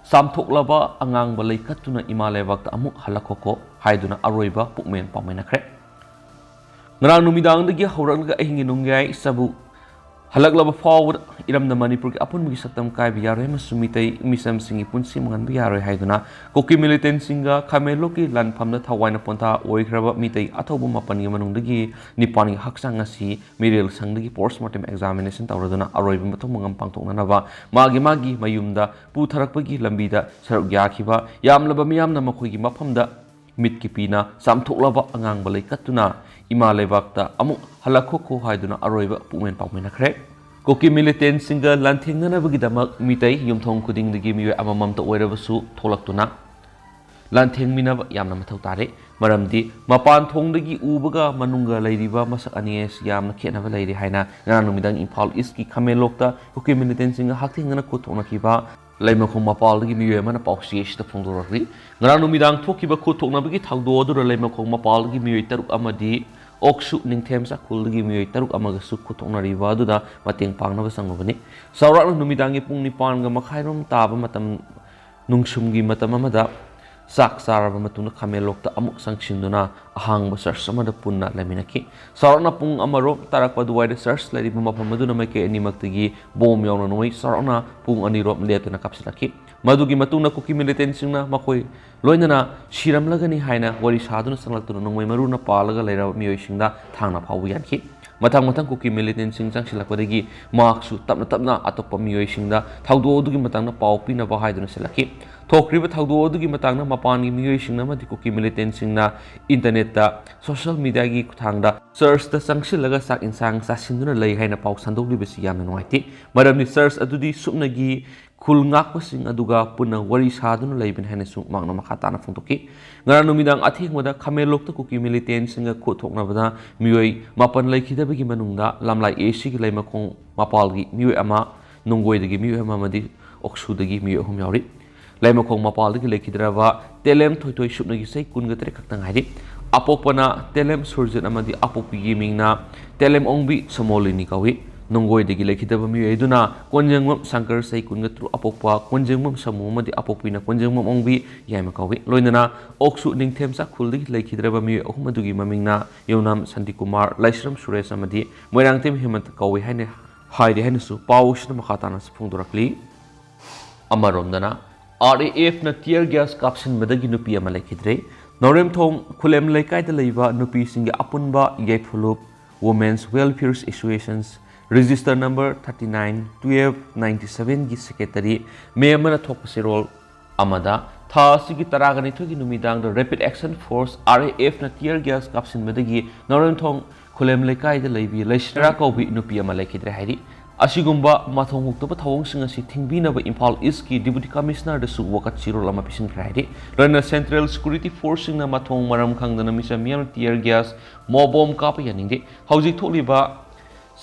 ꯆꯥꯝꯊꯣꯛꯂꯕ ꯑꯉꯥꯡꯕ ꯂꯩꯀꯠꯇꯨꯅ ꯏꯃꯥ ꯂꯩꯕꯥꯛꯇ ꯑꯃꯨꯛ ꯍꯜꯂꯛꯈꯣꯀꯣ ꯍꯥꯏꯗꯨꯅ ꯑꯔꯣꯏꯕ ꯄꯨꯛꯃꯦꯟ ꯄꯥꯎꯃꯤꯟꯅꯈ꯭ꯔꯦ꯫ ꯉꯔꯥꯡ ꯅꯨꯃꯤꯗꯥꯡꯗꯒꯤ ꯍꯧꯔꯛꯂꯒ ꯑꯍꯤꯡꯒꯤ ꯅꯣꯡꯌꯥꯏ ꯆꯕꯨ ꯍꯜꯂꯛꯂꯕ ꯐꯥꯎꯕꯗ ꯏꯔꯝꯗꯝ ꯃꯅꯤꯄꯨꯔꯒꯤ ꯑꯄꯨꯟꯕꯒꯤ ꯁꯛꯇꯝ ꯀꯥꯏꯕ ꯌꯥꯔꯣꯏ ꯑꯃꯁꯨꯡ ꯃꯤꯇꯩ ꯃꯤꯆꯝꯁꯤꯡꯒꯤ ꯄꯨꯟꯁꯤ ꯃꯥꯡꯍꯟꯕ ꯌꯥꯔꯣꯏ ꯍꯥꯏꯗꯨꯅ ꯀꯨꯀꯤ ꯃꯤꯂꯤꯇꯦꯟꯁꯤꯡꯒ ꯈꯥꯃꯦꯟꯂꯣꯛꯀꯤ ꯂꯥꯟꯐꯝꯗ ꯊꯋꯥꯏꯅ ꯄꯣꯟꯊꯥ ꯑꯣꯏꯈ꯭ꯔꯕ ꯃꯤꯇꯩ ꯑꯊꯧꯕ ꯃꯥꯄꯟꯒꯤ ꯃꯅꯨꯡꯗꯒꯤ ꯅꯤꯄꯥꯟꯒꯤ ꯍꯛꯆꯥꯡ ꯉꯁꯤ ꯃꯤꯔꯦꯜ ꯁꯪꯗꯒꯤ ꯄꯣꯁꯃꯣꯔꯇꯦꯝ ꯑꯦꯛꯖꯥꯃꯤꯅꯦꯁꯟ ꯇꯧꯔꯗꯨꯅ ꯑꯔꯣꯏꯕ ꯃꯊꯧ ꯃꯉꯝ ꯄꯥꯡꯊꯣꯛꯅꯅꯕ ꯃꯥꯒꯤ ꯃꯥꯒꯤ ꯃꯌꯨꯝꯗ ꯄꯨꯊꯔꯛꯄꯒꯤ ꯂꯝꯕꯤꯗ ꯁꯔꯨꯛ ꯌꯥꯈꯤꯕ ꯌꯥꯝꯂꯕ ꯃꯤꯌꯥꯝꯅ ꯃꯈꯣꯏꯒꯤ ꯃꯐꯝꯗ ꯃꯤꯠꯀꯤ ꯄꯤꯅ ꯆꯥꯝꯊꯣꯛꯂꯕ ꯑꯉꯥꯡꯕ ꯂꯩꯀꯠꯇꯨꯅ ꯏꯃꯥ ꯂꯩꯕꯥꯛꯇ ꯑꯃꯨꯛ ꯍꯜꯂꯛꯈꯣꯈꯣ ꯍꯥꯏꯗꯨꯅ ꯑꯔꯣꯏꯕ ꯄꯨꯛꯃꯦꯟ ꯄꯥꯎꯃꯤꯟꯅꯈ꯭ꯔꯦ꯫ ꯀꯨꯀꯤ ꯃꯤꯂꯤꯇꯦꯟꯁꯤꯡꯒ ꯂꯥꯟꯊꯦꯡꯅꯅꯕꯒꯤꯗꯃꯛ ꯃꯤꯇꯩ ꯌꯨꯝꯊꯣꯡ ꯈꯨꯗꯤꯡꯗꯒꯤ ꯃꯤꯑꯣꯏ ꯑꯃꯃꯝꯇ ꯑꯣꯏꯔꯕꯁꯨ ꯊꯣꯛꯂꯛꯇꯨꯅ ꯂꯥꯟꯊꯦꯡꯃꯤꯟꯅꯕ ꯌꯥꯝꯅ ꯃꯊꯧ ꯇꯥꯔꯦ꯫ ꯃꯔꯝꯗꯤ ꯃꯄꯥꯟ ꯊꯣꯡꯗꯒꯤ ꯎꯕꯒ ꯃꯅꯨꯡꯒ ꯂꯩꯔꯤꯕ ꯃꯁꯛ ꯑꯅꯤ ꯑꯁꯤ ꯌꯥꯝꯅ ꯈꯦꯠꯅꯕ ꯂꯩꯔꯦ ꯍꯥꯏꯅ ꯉꯔꯥꯡ ꯅꯨꯃꯤꯗꯥꯡ ꯏꯝꯐꯥꯜ ꯏꯁꯀꯤ ꯈꯥꯃꯦꯟꯂꯣꯛꯇ ꯀꯨꯀꯤ ꯃꯤꯂꯤꯇꯦꯟꯁꯤꯡꯒ ꯍꯛꯊꯦꯡꯅꯅ ꯈꯨꯠ ꯊꯣꯛꯅꯈꯤꯕ ꯂꯩꯃꯈꯣꯡ ꯃꯄꯥꯜꯗꯒꯤ ꯃꯤꯑꯣꯏ ꯑꯃꯅ ꯄꯥꯎꯆꯦ ꯑꯁꯤꯗ ꯐꯣꯡꯗꯣꯔꯛꯂꯤ꯫ ꯉꯔꯥꯡ ꯅꯨꯃꯤꯗꯥꯡ ꯊꯣꯛꯈꯤꯕ ꯈꯨꯠ ꯊꯣꯛꯅꯕꯒꯤ ꯊꯧꯗꯣꯛ ꯑꯗꯨꯗ ꯂꯩꯃꯈꯣꯡ ꯃꯄꯥꯜꯗꯒꯤ ꯃꯤꯑꯣꯏ ꯇꯔꯨꯛ ꯑꯃꯗꯤ ꯑꯣꯛꯁꯨ ꯅꯤꯡꯊꯦꯝ ꯆꯥꯛꯈꯨꯜꯗꯒꯤ ꯃꯤꯑꯣꯏ ꯇꯔꯨꯛ ꯑꯃꯒꯁꯨ ꯈꯨꯠ ꯊꯣꯛꯅꯔꯤꯕ ꯑꯗꯨꯗ ꯃꯇꯦꯡ ꯄꯥꯡꯅꯕ ꯆꯪꯂꯨꯕꯅꯤ꯫ ꯆꯥꯎꯔꯥꯛꯅ ꯅꯨꯃꯤꯗꯥꯡꯒꯤ ꯄꯨꯡ ꯅꯤꯄꯥꯟꯒ ꯃꯈꯥꯏꯔꯣꯝ ꯇꯥꯕ ꯃꯇꯝ ꯅꯨꯡꯁꯨꯝꯒꯤ ꯃꯇꯝ ꯑꯃꯗ ꯆꯥꯛ ꯆꯥꯔꯕ ꯃꯇꯨꯡꯗ ꯈꯥꯃꯦꯟꯂꯣꯛꯇ ꯑꯃꯨꯛ ꯆꯪꯁꯤꯟꯗꯨꯅ ꯑꯍꯥꯡꯕ ꯆꯔꯆ ꯑꯃꯗ ꯄꯨꯟꯅ ꯂꯩꯃꯤꯟꯅꯈꯤ꯫ ꯆꯥꯎꯔꯥꯛꯅ ꯄꯨꯡ ꯑꯃꯔꯣꯝ ꯇꯥꯔꯛꯄ ꯑꯗꯨꯋꯥꯏꯗ ꯆꯔꯆ ꯂꯩꯔꯤꯕ ꯃꯐꯝ ꯑꯗꯨꯅ ꯃꯥꯏꯀꯩ ꯑꯅꯤꯃꯛꯇꯒꯤ ꯕꯣꯝ ꯌꯥꯎꯅ ꯅꯣꯡꯃꯩ ꯆꯥꯎꯔꯥꯛꯅ ꯄꯨꯡ ꯑꯅꯤꯔꯣꯝ ꯂꯦꯞꯇꯅ ꯀꯥꯞꯁꯤꯜꯂꯛꯈꯤ꯫ ꯃꯗꯨꯒꯤ ꯃꯇꯨꯡꯗ ꯀꯨꯀꯤ ꯃꯤꯂꯤꯇꯦꯟꯁꯤꯡꯅ ꯃꯈꯣꯏ ꯂꯣꯏꯅꯅ ꯁꯤꯔꯝꯂꯒꯅꯤ ꯍꯥꯏꯅ ꯋꯥꯔꯤ ꯁꯥꯗꯨꯅ ꯆꯪꯂꯛꯇꯨꯅ ꯅꯣꯡꯃꯩ ꯃꯔꯨꯅ ꯄꯥꯜꯂꯒ ꯂꯩꯔꯕ ꯃꯤꯑꯣꯏꯁꯤꯡꯗ ꯊꯥꯡꯅ ꯐꯥꯎꯕ ꯌꯥꯟꯈꯤ꯫ ꯃꯊꯪ ꯃꯊꯪ ꯀꯨꯀꯤ ꯃꯤꯂꯤꯇꯦꯟꯁꯤꯡ ꯆꯪꯁꯤꯜꯂꯛꯄꯗꯒꯤ ꯃꯍꯥꯛꯁꯨ ꯇꯞꯅ ꯇꯞꯅ ꯑꯇꯣꯞꯄ ꯃꯤꯑꯣꯏꯁꯤꯡꯗ ꯊꯧꯗꯣꯛ ꯑꯗꯨꯒꯤ ꯃꯇꯥꯡꯗ ꯄꯥꯎ ꯄꯤꯅꯕ ꯍꯥꯏꯗꯨꯅ ꯁꯤꯜꯂꯛꯈꯤ꯫ ꯊꯣꯛꯈ꯭ꯔꯤꯕ ꯊꯧꯗꯣꯛ ꯑꯗꯨꯒꯤ ꯃꯇꯥꯡꯗ ꯃꯄꯥꯟꯒꯤ ꯃꯤꯑꯣꯏꯁꯤꯡꯅ ꯑꯃꯗꯤ ꯀꯨꯀꯤ ꯃꯤꯂꯤꯇꯦꯟꯁꯤꯡꯅ ꯏꯟꯇꯔꯅꯦꯠꯇ, ꯁꯣꯁꯤꯌꯦꯜ ꯃꯤꯗꯤꯌꯥꯒꯤ ꯈꯨꯠꯊꯥꯡꯗ ꯆꯔꯆꯇ ꯆꯪꯁꯤꯜꯂꯒ ꯆꯥꯛ ꯏꯟꯁꯥꯡ ꯆꯥꯁꯤꯟꯗꯨꯅ ꯂꯩ ꯍꯥꯏꯅ ꯄꯥꯎ ꯁꯟꯗꯣꯛꯂꯤꯕꯁꯤ ꯌꯥꯝꯅ ꯅꯨꯡꯉꯥꯏꯇꯦ꯫ ꯃꯔꯝꯗꯤ ꯆꯔꯆ ꯑꯗꯨꯗꯤ ꯁꯨꯞꯅꯒꯤ ꯈꯨꯜ ꯉꯥꯛꯄꯁꯤꯡ ꯑꯗꯨꯒ ꯄꯨꯟꯅ ꯋꯥꯔꯤ ꯁꯥꯗꯨꯅ ꯂꯩꯕꯅꯤ ꯍꯥꯏꯅꯁꯨ ꯃꯍꯥꯛꯅ ꯃꯈꯥ ꯇꯥꯅ ꯐꯣꯡꯗꯣꯛꯈꯤ꯫ ꯉꯔꯥꯡ ꯅꯨꯃꯤꯗꯥꯡ ꯑꯊꯦꯡꯕꯗ ꯈꯥꯃꯦꯟꯂꯣꯛꯇ ꯀꯨꯀꯤ ꯃꯤꯂꯤꯇꯦꯟꯁꯤꯡꯒ ꯈꯨꯠ ꯊꯣꯛꯅꯕꯗ ꯃꯤꯑꯣꯏ ꯃꯥꯄꯟ ꯂꯩꯈꯤꯗꯕꯒꯤ ꯃꯅꯨꯡꯗ ꯂꯝꯂꯥꯏ ꯑꯦ ꯁꯤꯒꯤ ꯂꯩꯃꯈꯣꯡ ꯃꯄꯥꯜꯒꯤ ꯃꯤꯑꯣꯏ ꯑꯃ, ꯅꯣꯡꯒꯣꯏꯗꯒꯤ ꯃꯤꯑꯣꯏ ꯑꯃ ꯑꯃꯗꯤ ꯑꯣꯛꯁꯨꯗꯒꯤ ꯃꯤꯑꯣꯏ ꯑꯍꯨꯝ ꯌꯥꯎꯔꯤ꯫ ꯂꯩꯃꯈꯣꯡ ꯃꯄꯥꯜꯗꯒꯤ ꯂꯩꯈꯤꯗ꯭ꯔꯕ ꯇꯦꯂꯦꯝ ꯊꯣꯏꯊꯣꯏ ꯁꯨꯞꯅꯒꯤ ꯆꯍꯤ ꯀꯨꯟꯒ ꯇꯔꯦꯠ ꯈꯛꯇ ꯉꯥꯏꯔꯤ꯫ ꯑꯄꯣꯛꯄꯅ ꯇꯦꯂꯦꯝ ꯁꯨꯔꯖꯤꯠ ꯑꯃꯗꯤ ꯑꯄꯣꯛꯄꯤꯒꯤ ꯃꯤꯡꯅ ꯇꯦꯂꯦꯝ ꯑꯣꯡꯕꯤ ꯁꯣꯃꯣꯂꯤꯅꯤ ꯀꯧꯏ꯫ ꯅꯣꯡꯒꯣꯏꯗꯒꯤ ꯂꯩꯈꯤꯗꯕ ꯃꯤꯑꯣꯏ ꯑꯗꯨꯅ ꯀꯣꯟꯖꯦꯡꯕꯝ ꯁꯪꯀꯔ ꯆꯍꯤ ꯀꯨꯟꯒ ꯇꯔꯨꯛ ꯑꯄꯣꯛꯄ ꯀꯣꯟꯖꯦꯡꯕꯝ ꯁꯃꯨ ꯑꯃꯗꯤ ꯑꯄꯣꯛꯄꯤꯅ ꯀꯣꯟꯖꯦꯡꯕꯝ ꯑꯣꯡꯕꯤ ꯌꯥꯏꯃ ꯀꯧꯏ꯫ ꯂꯣꯏꯅꯅ ꯑꯣꯛꯁꯨ ꯅꯤꯡꯊꯦꯝ ꯆꯥꯛꯈꯨꯜꯗꯒꯤ ꯂꯩꯈꯤꯗ꯭ꯔꯕ ꯃꯤꯑꯣꯏ ꯑꯍꯨꯝ ꯑꯗꯨꯒꯤ ꯃꯃꯤꯡꯅ ꯌꯧꯅꯥꯝ ꯁꯥꯟꯇꯤꯀꯨꯃꯥꯔ, ꯂꯥꯏꯁ꯭ꯔꯝ ꯁꯨꯔꯦꯁ ꯑꯃꯗꯤ ꯃꯣꯏꯔꯥꯡꯊꯦꯝ ꯍꯦꯃꯟꯇ ꯀꯧꯏ ꯍꯥꯏꯅ ꯍꯥꯏꯔꯤ ꯍꯥꯏꯅꯁꯨ ꯄꯥꯎꯁꯤꯅ ꯃꯈꯥ ꯇꯥꯅꯁꯨ ꯐꯣꯡꯗꯣꯔꯛꯂꯤ꯫ ꯑꯃꯔꯣꯝꯗꯅ, ꯑꯥꯔ ꯑꯦ ꯑꯦꯐꯅ tear gas ꯀꯥꯞꯁꯤꯟꯕꯗꯒꯤ ꯅꯨꯄꯤ ꯑꯃ ꯂꯩꯈꯤꯗ꯭ꯔꯦ꯫ ꯅꯥꯎꯔꯦꯝꯊꯣꯡ ꯈꯨꯂꯦꯝ ꯂꯩꯀꯥꯏꯗ ꯂꯩꯕ ꯅꯨꯄꯤꯁꯤꯡꯒꯤ ꯑꯄꯨꯟꯕ ꯌꯥꯏꯐꯨꯂꯨꯞ Women's Welfare Associations, register number thirty nine twelve ninety sevenꯒꯤ secretary ꯃꯦꯝ ꯑꯃꯅ ꯊꯣꯛꯄ ꯆꯦꯔꯣꯜ ꯑꯃꯗ, ꯊꯥ ꯑꯁꯤꯒꯤ ꯇꯔꯥꯒ ꯅꯤꯊꯣꯏꯒꯤ ꯅꯨꯃꯤꯗꯥꯡꯗ Rapid Action Force, RAFꯅ tear gas ꯀꯥꯞꯁꯤꯟꯕꯗꯒꯤ ꯅꯥꯎꯔꯦꯝꯊꯣꯡ ꯈꯨꯂꯦꯝ ꯂꯩꯀꯥꯏꯗ ꯂꯩꯕꯤ ꯂꯩꯁꯤꯔꯥ ꯀꯧꯕꯤ ꯅꯨꯄꯤ ꯑꯃ ꯂꯩꯈꯤꯗ꯭ꯔꯦ ꯍꯥꯏꯔꯤ꯫ ꯑꯁꯤꯒꯨꯝꯕ ꯃꯊꯣꯡ ꯍꯨꯛꯇꯕ ꯊꯧꯑꯣꯡꯁꯤꯡ ꯑꯁꯤ ꯊꯤꯡꯕꯤꯅꯕ ꯏꯝꯐꯥꯜ ꯏꯁꯀꯤ ꯗꯤꯄꯨꯇꯤ ꯀꯃꯤꯁꯅꯔꯗꯁꯨ ꯋꯥꯀꯠ ꯆꯦꯔꯣꯜ ꯑꯃ ꯄꯤꯁꯤꯟꯈ꯭ꯔꯦ ꯍꯥꯏꯔꯤ꯫ ꯂꯣꯏꯅꯅ ꯁꯦꯟꯇ꯭ꯔꯦꯜ ꯁꯦꯀ꯭ꯌꯨꯔꯤꯇꯤ ꯐꯣꯔꯁꯁꯤꯡꯅ ꯃꯊꯣꯡ ꯃꯔꯝ ꯈꯪꯗꯅ ꯃꯤꯆꯝ ꯃꯤꯌꯥꯝꯅ ꯇꯤꯌꯔ ꯒ꯭ꯌꯥꯁ, ꯃꯣꯕꯣꯝ ꯀꯥꯞꯄ ꯌꯥꯅꯤꯡꯗꯦ꯫ ꯍꯧꯖꯤꯛ ꯊꯣꯛꯂꯤꯕ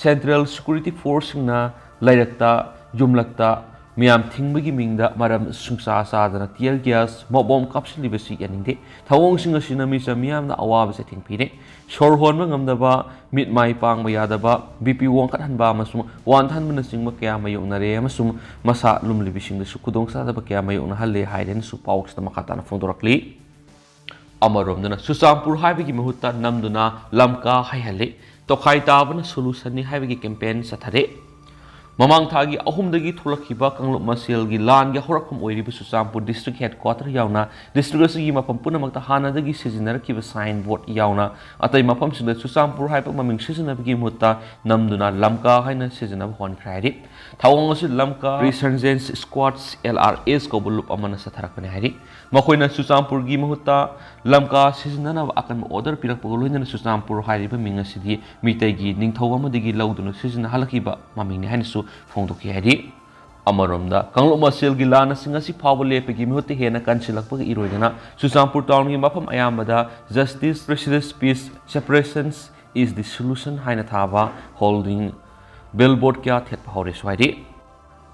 ꯁꯦꯟꯇ꯭ꯔꯦꯜ ꯁꯦꯀ꯭ꯌꯨꯔꯤꯇꯤ ꯐꯣꯔꯁꯁꯤꯡꯅ ꯂꯩꯔꯛꯇ, ꯌꯨꯝꯂꯛꯇ ꯃꯤꯌꯥꯝ ꯊꯤꯡꯕꯒꯤ ꯃꯤꯡꯗ ꯃꯔꯝ ꯁꯨꯡꯆꯥ ꯆꯥꯗꯅ ꯇꯤꯌꯔ ꯒ꯭ꯌꯥꯁ, ꯃꯣꯕꯣꯝ ꯀꯥꯞꯁꯤꯜꯂꯤꯕꯁꯤ ꯌꯥꯅꯤꯡꯗꯦ꯫ ꯊꯧꯑꯣꯡꯁꯤꯡ ꯑꯁꯤꯅ ꯃꯤꯆꯝ ꯃꯤꯌꯥꯝꯗ ꯑꯋꯥꯕ ꯆꯩꯊꯦꯡ ꯄꯤꯔꯦ꯫ ꯁꯣꯔ ꯍꯣꯟꯕ ꯉꯝꯗꯕ, ꯃꯤꯠ ꯃꯥꯏ ꯄꯥꯡꯕ ꯌꯥꯗꯕ, ꯕꯤ ꯄꯤ ꯋꯥꯡꯈꯠꯍꯟꯕ ꯑꯃꯁꯨꯡ ꯋꯥꯟꯊꯍꯟꯕꯅꯆꯤꯡꯕ ꯀꯌꯥ ꯃꯥꯌꯣꯛꯅꯔꯦ ꯑꯃꯁꯨꯡ ꯃꯁꯥ ꯂꯨꯝꯂꯤꯕꯤꯁꯤꯡꯗꯁꯨ ꯈꯨꯗꯣꯡꯆꯥꯗꯕ ꯀꯌꯥ ꯃꯥꯌꯣꯛꯅꯍꯜꯂꯦ ꯍꯥꯏꯔꯦꯅꯁꯨ ꯄꯥꯎꯁꯤꯗ ꯃꯈꯥ ꯇꯥꯅ ꯐꯣꯡꯗꯣꯔꯛꯂꯤ꯫ ꯑꯃꯔꯣꯝꯗꯅ ꯆꯨꯔꯆꯥꯟꯄꯨꯔ ꯍꯥꯏꯕꯒꯤ ꯃꯍꯨꯠꯇ ꯅꯝꯗꯨꯅ ꯂꯝꯀꯥ ꯍꯥꯏꯍꯜꯂꯤ꯫ ꯇꯣꯈꯥꯏ ꯇꯥꯕꯅ ꯁꯣꯂꯨꯁꯟꯅꯤ ꯍꯥꯏꯕꯒꯤ ꯀꯦꯝꯄꯦꯟ ꯆꯠꯊꯔꯦ꯫ ꯃꯃꯥꯡ ꯊꯥꯒꯤ ꯑꯍꯨꯝꯗꯒꯤ ꯊꯣꯛꯂꯛꯈꯤꯕ ꯀꯥꯡꯂꯨꯞ ꯃꯁꯦꯜꯒꯤ ꯂꯥꯟꯒꯤ ꯍꯧꯔꯛꯐꯝ ꯑꯣꯏꯔꯤꯕ ꯆꯨꯔꯆꯥꯟꯄꯨꯔ ꯗꯤꯁꯇ꯭ꯔꯤꯛ ꯍꯦꯗꯀ꯭ꯋꯥꯇꯔ ꯌꯥꯎꯅ ꯗꯤꯁꯇ꯭ꯔꯤꯛ ꯑꯁꯤꯒꯤ ꯃꯐꯝ ꯄꯨꯝꯅꯃꯛꯇ ꯍꯥꯟꯅꯗꯒꯤ ꯁꯤꯖꯤꯟꯅꯔꯛꯈꯤꯕ ꯁꯥꯏꯟ ꯕꯣꯔꯗ ꯌꯥꯎꯅ ꯑꯇꯩ ꯃꯐꯝꯁꯤꯡꯗ ꯆꯨꯔꯆꯥꯟꯄꯨꯔ ꯍꯥꯏꯕ ꯃꯃꯤꯡ ꯁꯤꯖꯤꯟꯅꯕꯒꯤ ꯃꯍꯨꯠꯇ ꯅꯝꯗꯨꯅ ꯂꯝꯀꯥ ꯍꯥꯏꯅ ꯁꯤꯖꯤꯟꯅꯕ ꯍꯧꯍꯟꯈ꯭ꯔꯦ ꯍꯥꯏꯔꯤ꯫ ꯊꯧꯑꯣꯡ ꯑꯁꯤ ꯂꯝꯀꯥ ꯔꯤꯁꯔꯖꯦꯟꯁ ꯁ꯭ꯀ꯭ꯋꯥꯗ, ꯑꯦꯜ ꯑꯥꯔ ꯑꯦꯁ ꯀꯧꯕ ꯂꯨꯞ ꯑꯃꯅ ꯆꯠꯊꯔꯛꯄꯅꯤ ꯍꯥꯏꯔꯤ꯫ ꯃꯈꯣꯏꯅ ꯆꯨꯔꯆꯥꯟꯄꯨꯔꯒꯤ ꯃꯍꯨꯠꯇ ꯂꯝꯀꯥ ꯁꯤꯖꯤꯟꯅꯅꯕ ꯑꯀꯟꯕ ꯑꯣꯔꯗꯔ ꯄꯤꯔꯛꯄꯒ ꯂꯣꯏꯅꯅ ꯆꯨꯔꯆꯥꯟꯄꯨꯔ ꯍꯥꯏꯔꯤꯕ ꯃꯤꯡ ꯑꯁꯤꯗꯤ ꯃꯤꯇꯩꯒꯤ ꯅꯤꯡꯊꯧ ꯑꯃꯗꯒꯤ ꯂꯧꯗꯨꯅ ꯁꯤꯖꯤꯟꯅꯍꯜꯂꯛꯈꯤꯕ ꯃꯃꯤꯡꯅꯤ ꯍꯥꯏꯅꯁꯨ ꯐꯣꯡꯗꯣꯛꯈꯤ ꯍꯥꯏꯔꯤ꯫ ꯑꯃꯔꯣꯝꯗ ꯀꯥꯡꯂꯨꯞ ꯃꯁꯦꯜꯒꯤ ꯂꯥꯟ ꯑꯁꯤ ꯉꯁꯤ ꯐꯥꯎꯕ ꯂꯦꯞꯄꯒꯤ ꯃꯍꯨꯠꯇ ꯍꯦꯟꯅ ꯀꯟꯁꯤꯜꯂꯛꯄꯒ ꯏꯔꯣꯏꯗꯅ ꯆꯨꯔꯆꯥꯟꯄꯨꯔ ꯇꯥꯎꯟꯒꯤ ꯃꯐꯝ ꯑꯌꯥꯝꯕꯗ "Justice precedes peace, separation is the solution" ꯍꯥꯏꯅ ꯊꯥꯕ ꯍꯣꯜꯗꯤꯡ ꯕꯤꯜꯕꯣꯔꯗ ꯀꯌꯥ ꯊꯦꯠꯄ ꯍꯧꯔꯦꯁꯨ ꯍꯥꯏꯔꯤ꯫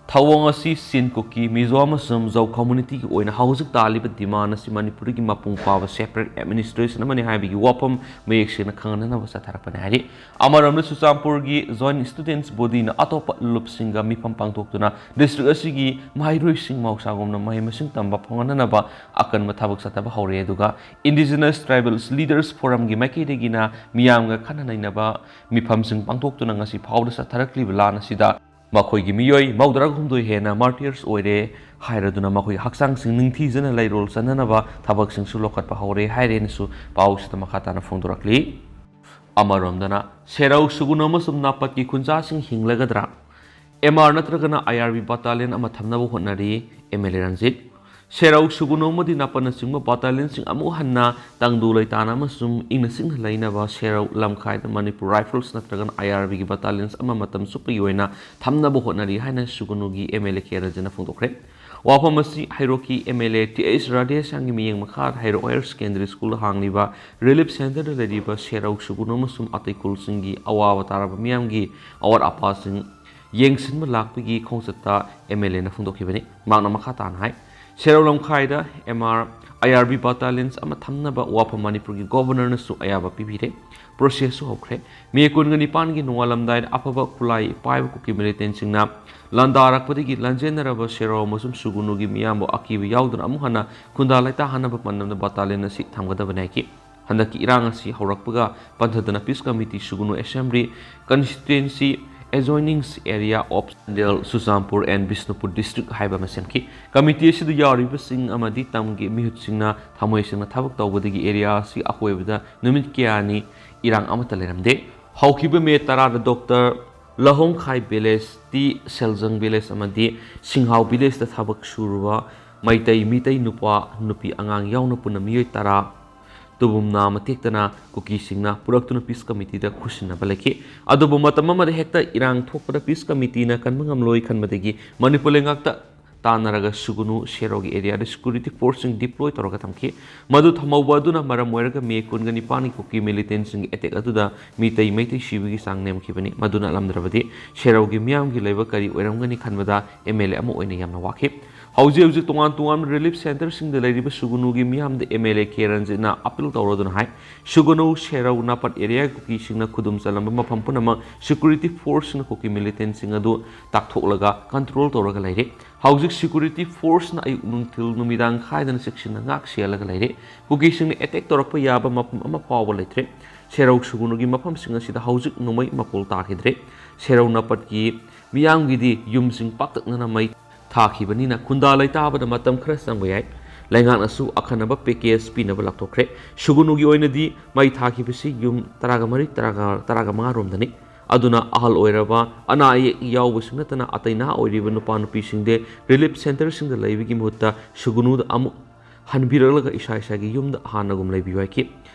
ꯊꯧꯑꯣꯡ ꯑꯁꯤ ꯆꯤꯟ, ꯀꯨꯀꯤ, ꯃꯤꯖꯣ ꯑꯃꯁꯨꯡ ꯖꯧ ꯀꯝꯃ꯭ꯌꯨꯅꯤꯇꯤꯒꯤ ꯑꯣꯏꯅ ꯍꯧꯖꯤꯛ ꯇꯥꯜꯂꯤꯕ ꯗꯤꯃꯥꯟ ꯑꯁꯤ ꯃꯅꯤꯄꯨꯔꯒꯤ ꯃꯄꯨꯡ ꯐꯥꯕ ꯁꯦꯄꯔꯦꯠ ꯑꯦꯗꯃꯤꯅꯤꯁꯇ꯭ꯔꯦꯁꯟ ꯑꯃꯅꯤ ꯍꯥꯏꯕꯒꯤ ꯋꯥꯐꯝ ꯃꯌꯦꯛ ꯁꯦꯡꯅ ꯈꯪꯍꯟꯅꯅꯕ ꯆꯠꯊꯔꯛꯄꯅꯤ ꯍꯥꯏꯔꯤ꯫ ꯑꯃꯔꯣꯝꯗ ꯆꯨꯔꯆꯥꯟꯄꯨꯔꯒꯤ ꯖꯣꯏꯟꯠ ꯁ꯭ꯇꯨꯗꯦꯟꯠꯁ ꯕꯣꯗꯤꯅ ꯑꯇꯣꯞꯄ ꯂꯨꯞꯁꯤꯡꯒ ꯃꯤꯐꯝ ꯄꯥꯡꯊꯣꯛꯇꯨꯅ ꯗꯤꯁꯇ꯭ꯔꯤꯛ ꯑꯁꯤꯒꯤ ꯃꯍꯩꯔꯣꯏꯁꯤꯡ ꯃꯍꯧꯁꯥꯒꯨꯝꯅ ꯃꯍꯩ ꯃꯁꯤꯡ ꯇꯝꯕ ꯐꯪꯍꯟꯅꯅꯕ ꯑꯀꯟꯕ ꯊꯕꯛ ꯆꯠꯊꯕ ꯍꯧꯔꯦ꯫ ꯑꯗꯨꯒ ꯏꯟꯗꯤꯖꯤꯅꯁ ꯇ꯭ꯔꯥꯏꯕꯦꯜꯁ ꯂꯤꯗꯔꯁ ꯐꯣꯔꯝꯒꯤ ꯃꯥꯏꯀꯩꯗꯒꯤꯅ ꯃꯤꯌꯥꯝꯒ ꯈꯟꯅ ꯅꯩꯅꯕ ꯃꯤꯐꯝꯁꯤꯡ ꯄꯥꯡꯊꯣꯛꯇꯨꯅ ꯉꯁꯤ ꯐꯥꯎꯕꯗ ꯆꯠꯊꯔꯛꯂꯤꯕ ꯂꯥꯟ ꯑꯁꯤꯗ ꯃꯈꯣꯏꯒꯤ ꯃꯤꯑꯣꯏ ꯃꯧꯗ꯭ꯔꯥ ꯍꯨꯝꯗꯣꯏ ꯍꯦꯟꯅ ꯃꯥꯔꯇꯤꯌꯔꯁ ꯑꯣꯏꯔꯦ ꯍꯥꯏꯔꯗꯨꯅ ꯃꯈꯣꯏꯒꯤ ꯍꯛꯆꯥꯡꯁꯤꯡ ꯅꯤꯡꯊꯤꯖꯅ ꯂꯩꯔꯣꯜ ꯆꯟꯅꯅꯕ ꯊꯕꯛꯁꯤꯡꯁꯨ ꯂꯧꯈꯠꯄ ꯍꯧꯔꯦ ꯍꯥꯏꯔꯦꯅꯁꯨ ꯄꯥꯎꯁꯤꯗ ꯃꯈꯥ ꯇꯥꯅ ꯐꯣꯡꯗꯣꯔꯛꯂꯤ꯫ ꯑꯃꯔꯣꯝꯗꯅ ꯁꯦꯔꯧ, ꯁꯨꯒꯨꯅꯨ ꯑꯃꯁꯨꯡ ꯅꯥꯄꯠꯀꯤ ꯈꯨꯟꯖꯥꯁꯤꯡ ꯍꯤꯡꯂꯒꯗ꯭ꯔꯥ? ꯑꯦꯝ ꯑꯥꯔ ꯅꯠꯇ꯭ꯔꯒꯅ ꯑꯥꯏ ꯑꯥꯔ ꯕꯤ ꯕꯠꯇꯥꯂꯤꯌꯟ ꯑꯃ ꯊꯝꯅꯕ ꯍꯣꯠꯅꯔꯤ ꯑꯦꯝ ꯑꯦꯜ ꯑꯦ ꯔꯟꯖꯤꯠ꯫ ꯁꯦꯔꯧ, ꯁꯨꯒꯨꯅꯨ ꯑꯃꯗꯤ ꯅꯥꯄꯟꯅꯆꯤꯡꯕ battalionꯁꯤꯡ ꯑꯃꯨꯛ ꯍꯟꯅ ꯇꯪꯗꯨ ꯂꯩꯇꯥꯅ ꯑꯃꯁꯨꯡ ꯏꯪꯅ ꯆꯤꯛꯅ ꯂꯩꯅꯕ ꯁꯦꯔꯧ ꯂꯝꯈꯥꯏꯗ Manipur Rifles ꯅꯠꯇ꯭ꯔꯒꯅ IRBꯒꯤ battalionꯁ ꯑꯃ ꯃꯇꯝ ꯆꯨꯞꯄꯒꯤ ꯑꯣꯏꯅ ꯊꯝꯅꯕ ꯍꯣꯠꯅꯔꯤ ꯍꯥꯏꯅ ꯁꯨꯒꯨꯅꯨꯒꯤ MLA ꯀꯦ ꯔꯟꯖꯟꯅ ꯐꯣꯡꯗꯣꯛꯈ꯭ꯔꯦ꯫ ꯋꯥꯐꯝ ꯑꯁꯤ ꯍꯩꯔꯣꯛꯀꯤ MLA ꯇꯤ ꯑꯩꯆ ꯔꯥꯙꯦꯁ꯭ꯌꯥꯝꯒꯤ ꯃꯤꯠꯌꯦꯡ ꯃꯈꯥꯗ ꯍꯩꯔꯣꯛ Higher Secondary School ꯍꯥꯡꯂꯤꯕ Relief Centreꯗ ꯂꯩꯔꯤꯕ ꯁꯦꯔꯧ, ꯁꯨꯒꯨꯅꯨ ꯑꯃꯁꯨꯡ ꯑꯇꯩ ꯈꯨꯜꯁꯤꯡꯒꯤ ꯑꯋꯥꯕ ꯇꯥꯔꯕ ꯃꯤꯌꯥꯝꯒꯤ ꯑꯋꯥꯠ ꯑꯄꯥꯁꯤꯡ ꯌꯦꯡꯁꯤꯟꯕ ꯂꯥꯛꯄꯒꯤ ꯈꯣꯡꯆꯠꯇ MLAꯅ ꯐꯣꯡꯗꯣꯛꯈꯤꯕꯅꯤ꯫ ꯃꯍꯥꯛꯅ ꯃꯈꯥ ꯇꯥꯅ ꯍꯥꯏ, ꯁꯦꯔꯧ ꯂꯝꯈꯥꯏꯗ MR, IRB battalionꯁ ꯑꯃ ꯊꯝꯅꯕ ꯋꯥꯐꯝ ꯃꯅꯤꯄꯨꯔꯒꯤ Governorꯅꯁꯨ ꯑꯌꯥꯕ ꯄꯤꯕꯤꯔꯦ꯫ Processꯁꯨ ꯍꯧꯈ꯭ꯔꯦ꯫ ꯃꯦ ꯀꯨꯟꯒ ꯅꯤꯄꯥꯟꯒꯤ ꯅꯣꯡꯉꯥꯜꯂꯝꯗꯥꯏꯗ ꯑꯐꯕ ꯈꯨꯠꯂꯥꯏ ꯄꯥꯏꯕ ꯀꯨꯀꯤ militantꯁꯤꯡꯅ ꯂꯥꯟꯗꯥꯔꯛꯄꯗꯒꯤ ꯂꯥꯟꯖꯦꯟꯅꯔꯕ ꯁꯦꯔꯧ ꯑꯃꯁꯨꯡ ꯁꯨꯒꯨꯅꯨꯒꯤ ꯃꯤꯌꯥꯝꯕꯨ ꯑꯀꯤꯕ ꯌꯥꯎꯗꯅ ꯑꯃꯨꯛ ꯍꯟꯅ ꯈꯨꯟꯗꯥ ꯂꯩꯇꯥꯍꯟꯅꯕ ꯄꯥꯟꯗꯝꯗ battalion ꯑꯁꯤ ꯊꯝꯒꯗꯕꯅꯤ ꯍꯥꯏꯈꯤ꯫ ꯍꯟꯗꯛꯀꯤ ꯏꯔꯥꯡ ꯑꯁꯤ ꯍꯧꯔꯛꯄꯒ ꯄꯟꯊꯗꯅ Peace Committee ꯁꯨꯒꯨꯅꯨ Assembly Constituency adjoining area of Chandel, Churachandpur and Bishnupur district ꯍꯥꯏꯕ ꯑꯃ ꯁꯦꯝꯈꯤ꯫ Committee ꯑꯁꯤꯗ ꯌꯥꯎꯔꯤꯕꯁꯤꯡ ꯑꯃꯗꯤ ꯇꯝꯒꯤ ꯃꯤꯍꯨꯠꯁꯤꯡꯅ ꯊꯃꯣꯏ ꯁꯦꯡꯅ ꯊꯕꯛ ꯇꯧꯕꯗꯒꯤ area ꯑꯁꯤ ꯑꯀꯣꯏꯕꯗ ꯅꯨꯃꯤꯠ ꯀꯌꯥꯅꯤ ꯏꯔꯥꯡ ꯑꯃꯠꯇ ꯂꯩꯔꯝꯗꯦ꯫ ꯍꯧꯈꯤꯕ ꯃꯦ ꯇꯔꯥꯗ ꯗꯣꯛꯇꯔ ꯂꯍꯣꯡꯈꯥꯏ village, ꯇꯤ ꯁꯦꯜꯖꯪ village ꯑꯃꯗꯤ ꯁꯤꯡꯍꯥꯎ villageꯇ ꯊꯕꯛ ꯁꯨꯔꯨꯕ ꯃꯩꯇꯩ, ꯃꯤꯇꯩ ꯅꯨꯄꯥ, ꯅꯨꯄꯤ, ꯑꯉꯥꯡ ꯌꯥꯎꯅ ꯄꯨꯟꯅ ꯃꯤꯑꯣꯏ ꯇꯔꯥ ꯇꯨꯕꯨꯝ ꯅꯥꯝꯃ ꯇꯦꯛꯇꯅ ꯀꯨꯀꯤꯁꯤꯡꯅ ꯄꯨꯔꯛꯇꯨꯅ Peace Committeeꯗ ꯈꯨꯠꯁꯤꯟꯅꯕ ꯂꯩꯈꯤ꯫ ꯑꯗꯨꯕꯨ ꯃꯇꯝ ꯑꯃꯗ ꯍꯦꯛꯇ ꯏꯔꯥꯡ ꯊꯣꯛꯄꯗ Peace Committeeꯅ ꯀꯟꯕ ꯉꯝꯂꯣꯏ ꯈꯟꯕꯗꯒꯤ ꯃꯅꯤꯄꯨꯔ ꯂꯩꯉꯥꯛꯇ ꯇꯥꯟꯅꯔꯒ ꯁꯨꯒꯨꯅꯨ ꯁꯦꯔꯧꯒꯤ areaꯗ security forceꯁꯤꯡ deploy ꯇꯧꯔꯒ ꯊꯝꯈꯤ꯫ ꯃꯗꯨ ꯊꯝꯍꯧꯕ ꯑꯗꯨꯅ ꯃꯔꯝ ꯑꯣꯏꯔꯒ ꯃꯦ ꯀꯨꯟꯒ ꯅꯤꯄꯥꯟꯒꯤ ꯀꯨꯀꯤ militantꯁꯤꯡꯒꯤ attack ꯑꯗꯨꯗ ꯃꯤꯇꯩ, ꯃꯩꯇꯩ ꯁꯤꯕꯒꯤ ꯆꯥꯡ ꯅꯦꯝꯈꯤꯕꯅꯤ꯫ ꯃꯗꯨ ꯅꯠꯂꯝꯗ꯭ꯔꯕꯗꯤ ꯁꯦꯔꯧꯒꯤ ꯃꯤꯌꯥꯝꯒꯤ ꯂꯥꯏꯕꯛ ꯀꯔꯤ ꯑꯣꯏꯔꯝꯒꯅꯤ ꯈꯟꯕꯗ MLA ꯑꯃ ꯑꯣꯏꯅ ꯌꯥꯝꯅ ꯋꯥꯈꯤ꯫ ꯍꯧꯖꯤꯛ ꯍꯧꯖꯤꯛ ꯇꯣꯉꯥꯟ ꯇꯣꯉꯥꯟꯕ relief centreꯁꯤꯡꯗ ꯂꯩꯔꯤꯕ ꯁꯨꯒꯨꯅꯨꯒꯤ ꯃꯤꯌꯥꯝꯗ MLA ꯀꯦ ꯔꯟꯖꯤꯠꯅ appeal ꯇꯧꯔꯗꯨꯅ ꯍꯥꯏ, ꯁꯨꯒꯨꯅꯨ, ꯁꯦꯔꯧ, ꯅꯥꯄꯠ areaꯒꯤ ꯀꯨꯀꯤꯁꯤꯡꯅ ꯈꯨꯗꯨꯝ ꯆꯜꯂꯝꯕ ꯃꯐꯝ ꯄꯨꯝꯅꯃꯛ security forceꯅ ꯀꯨꯀꯤ militantꯁꯤꯡ ꯑꯗꯨ ꯇꯥꯛꯊꯣꯛꯂꯒ control ꯇꯧꯔꯒ ꯂꯩꯔꯦ꯫ ꯍꯧꯖꯤꯛ security forceꯅ ꯑꯌꯨꯛ ꯅꯨꯡꯊꯤꯜ ꯅꯨꯃꯤꯗꯥꯡ ꯈꯥꯏꯗꯅ ꯆꯦꯛꯁꯤꯟꯅ ꯉꯥꯛ ꯁꯦꯜꯂꯒ ꯂꯩꯔꯦ꯫ ꯀꯨꯀꯤꯁꯤꯡꯅ attack ꯇꯧꯔꯛꯄ ꯌꯥꯕ ꯃꯐꯝ ꯑꯃ ꯐꯥꯎꯕ ꯂꯩꯇ꯭ꯔꯦ꯫ ꯁꯦꯔꯧ ꯁꯨꯒꯨꯅꯨꯒꯤ ꯃꯐꯝꯁꯤꯡ ꯑꯁꯤꯗ ꯍꯧꯖꯤꯛ ꯅꯣꯡꯃꯩ ꯃꯄꯣꯜ ꯇꯥꯈꯤꯗ꯭ꯔꯦ꯫ ꯁꯦꯔꯧ ꯅꯥꯄꯠꯀꯤ ꯃꯤꯌꯥꯝꯒꯤꯗꯤ ꯌꯨꯝꯁꯤꯡ ꯄꯥꯛꯇꯛꯅꯅ ꯃꯩ ꯊꯥꯈꯤꯕꯅꯤꯅ ꯈꯨꯟꯗꯥ ꯂꯩꯇꯥꯕꯗ ꯃꯇꯝ ꯈꯔ ꯆꯪꯕ ꯌꯥꯏ꯫ ꯂꯩꯉꯥꯛꯅꯁꯨ ꯑꯈꯟꯅꯕ package ꯄꯤꯅꯕ ꯂꯥꯎꯊꯣꯛꯈ꯭ꯔꯦ꯫ ꯁꯨꯒꯨꯅꯨꯒꯤ ꯑꯣꯏꯅꯗꯤ ꯃꯩ ꯊꯥꯈꯤꯕꯁꯤ ꯌꯨꯝ ꯇꯔꯥꯒ ꯃꯔꯤ, ꯇꯔꯥꯒ, ꯇꯔꯥꯒ ꯃꯉꯥ ꯔꯣꯝꯗꯅꯤ꯫ ꯑꯗꯨꯅ ꯑꯍꯜ ꯑꯣꯏꯔꯕ, ꯑꯅꯥ ꯑꯌꯦꯛ ꯌꯥꯎꯕꯁꯤꯡ ꯅꯠꯇꯅ ꯑꯇꯩ ꯅꯍꯥ ꯑꯣꯏꯔꯤꯕ ꯅꯨꯄꯥ ꯅꯨꯄꯤꯁꯤꯡꯗꯤ relief centreꯁꯤꯡꯗ ꯂꯩꯕꯒꯤ ꯃꯍꯨꯠꯇ ꯁꯨꯒꯅꯨꯗ ꯑꯃꯨꯛ ꯍꯟꯕꯤꯔꯛꯂꯒ ꯏꯁꯥ ꯏꯁꯥꯒꯤ ꯌꯨꯝꯗ ꯍꯥꯟꯅꯒꯨꯝ ꯂꯩꯕꯤꯌꯨ ꯍꯥꯏꯈꯤ꯫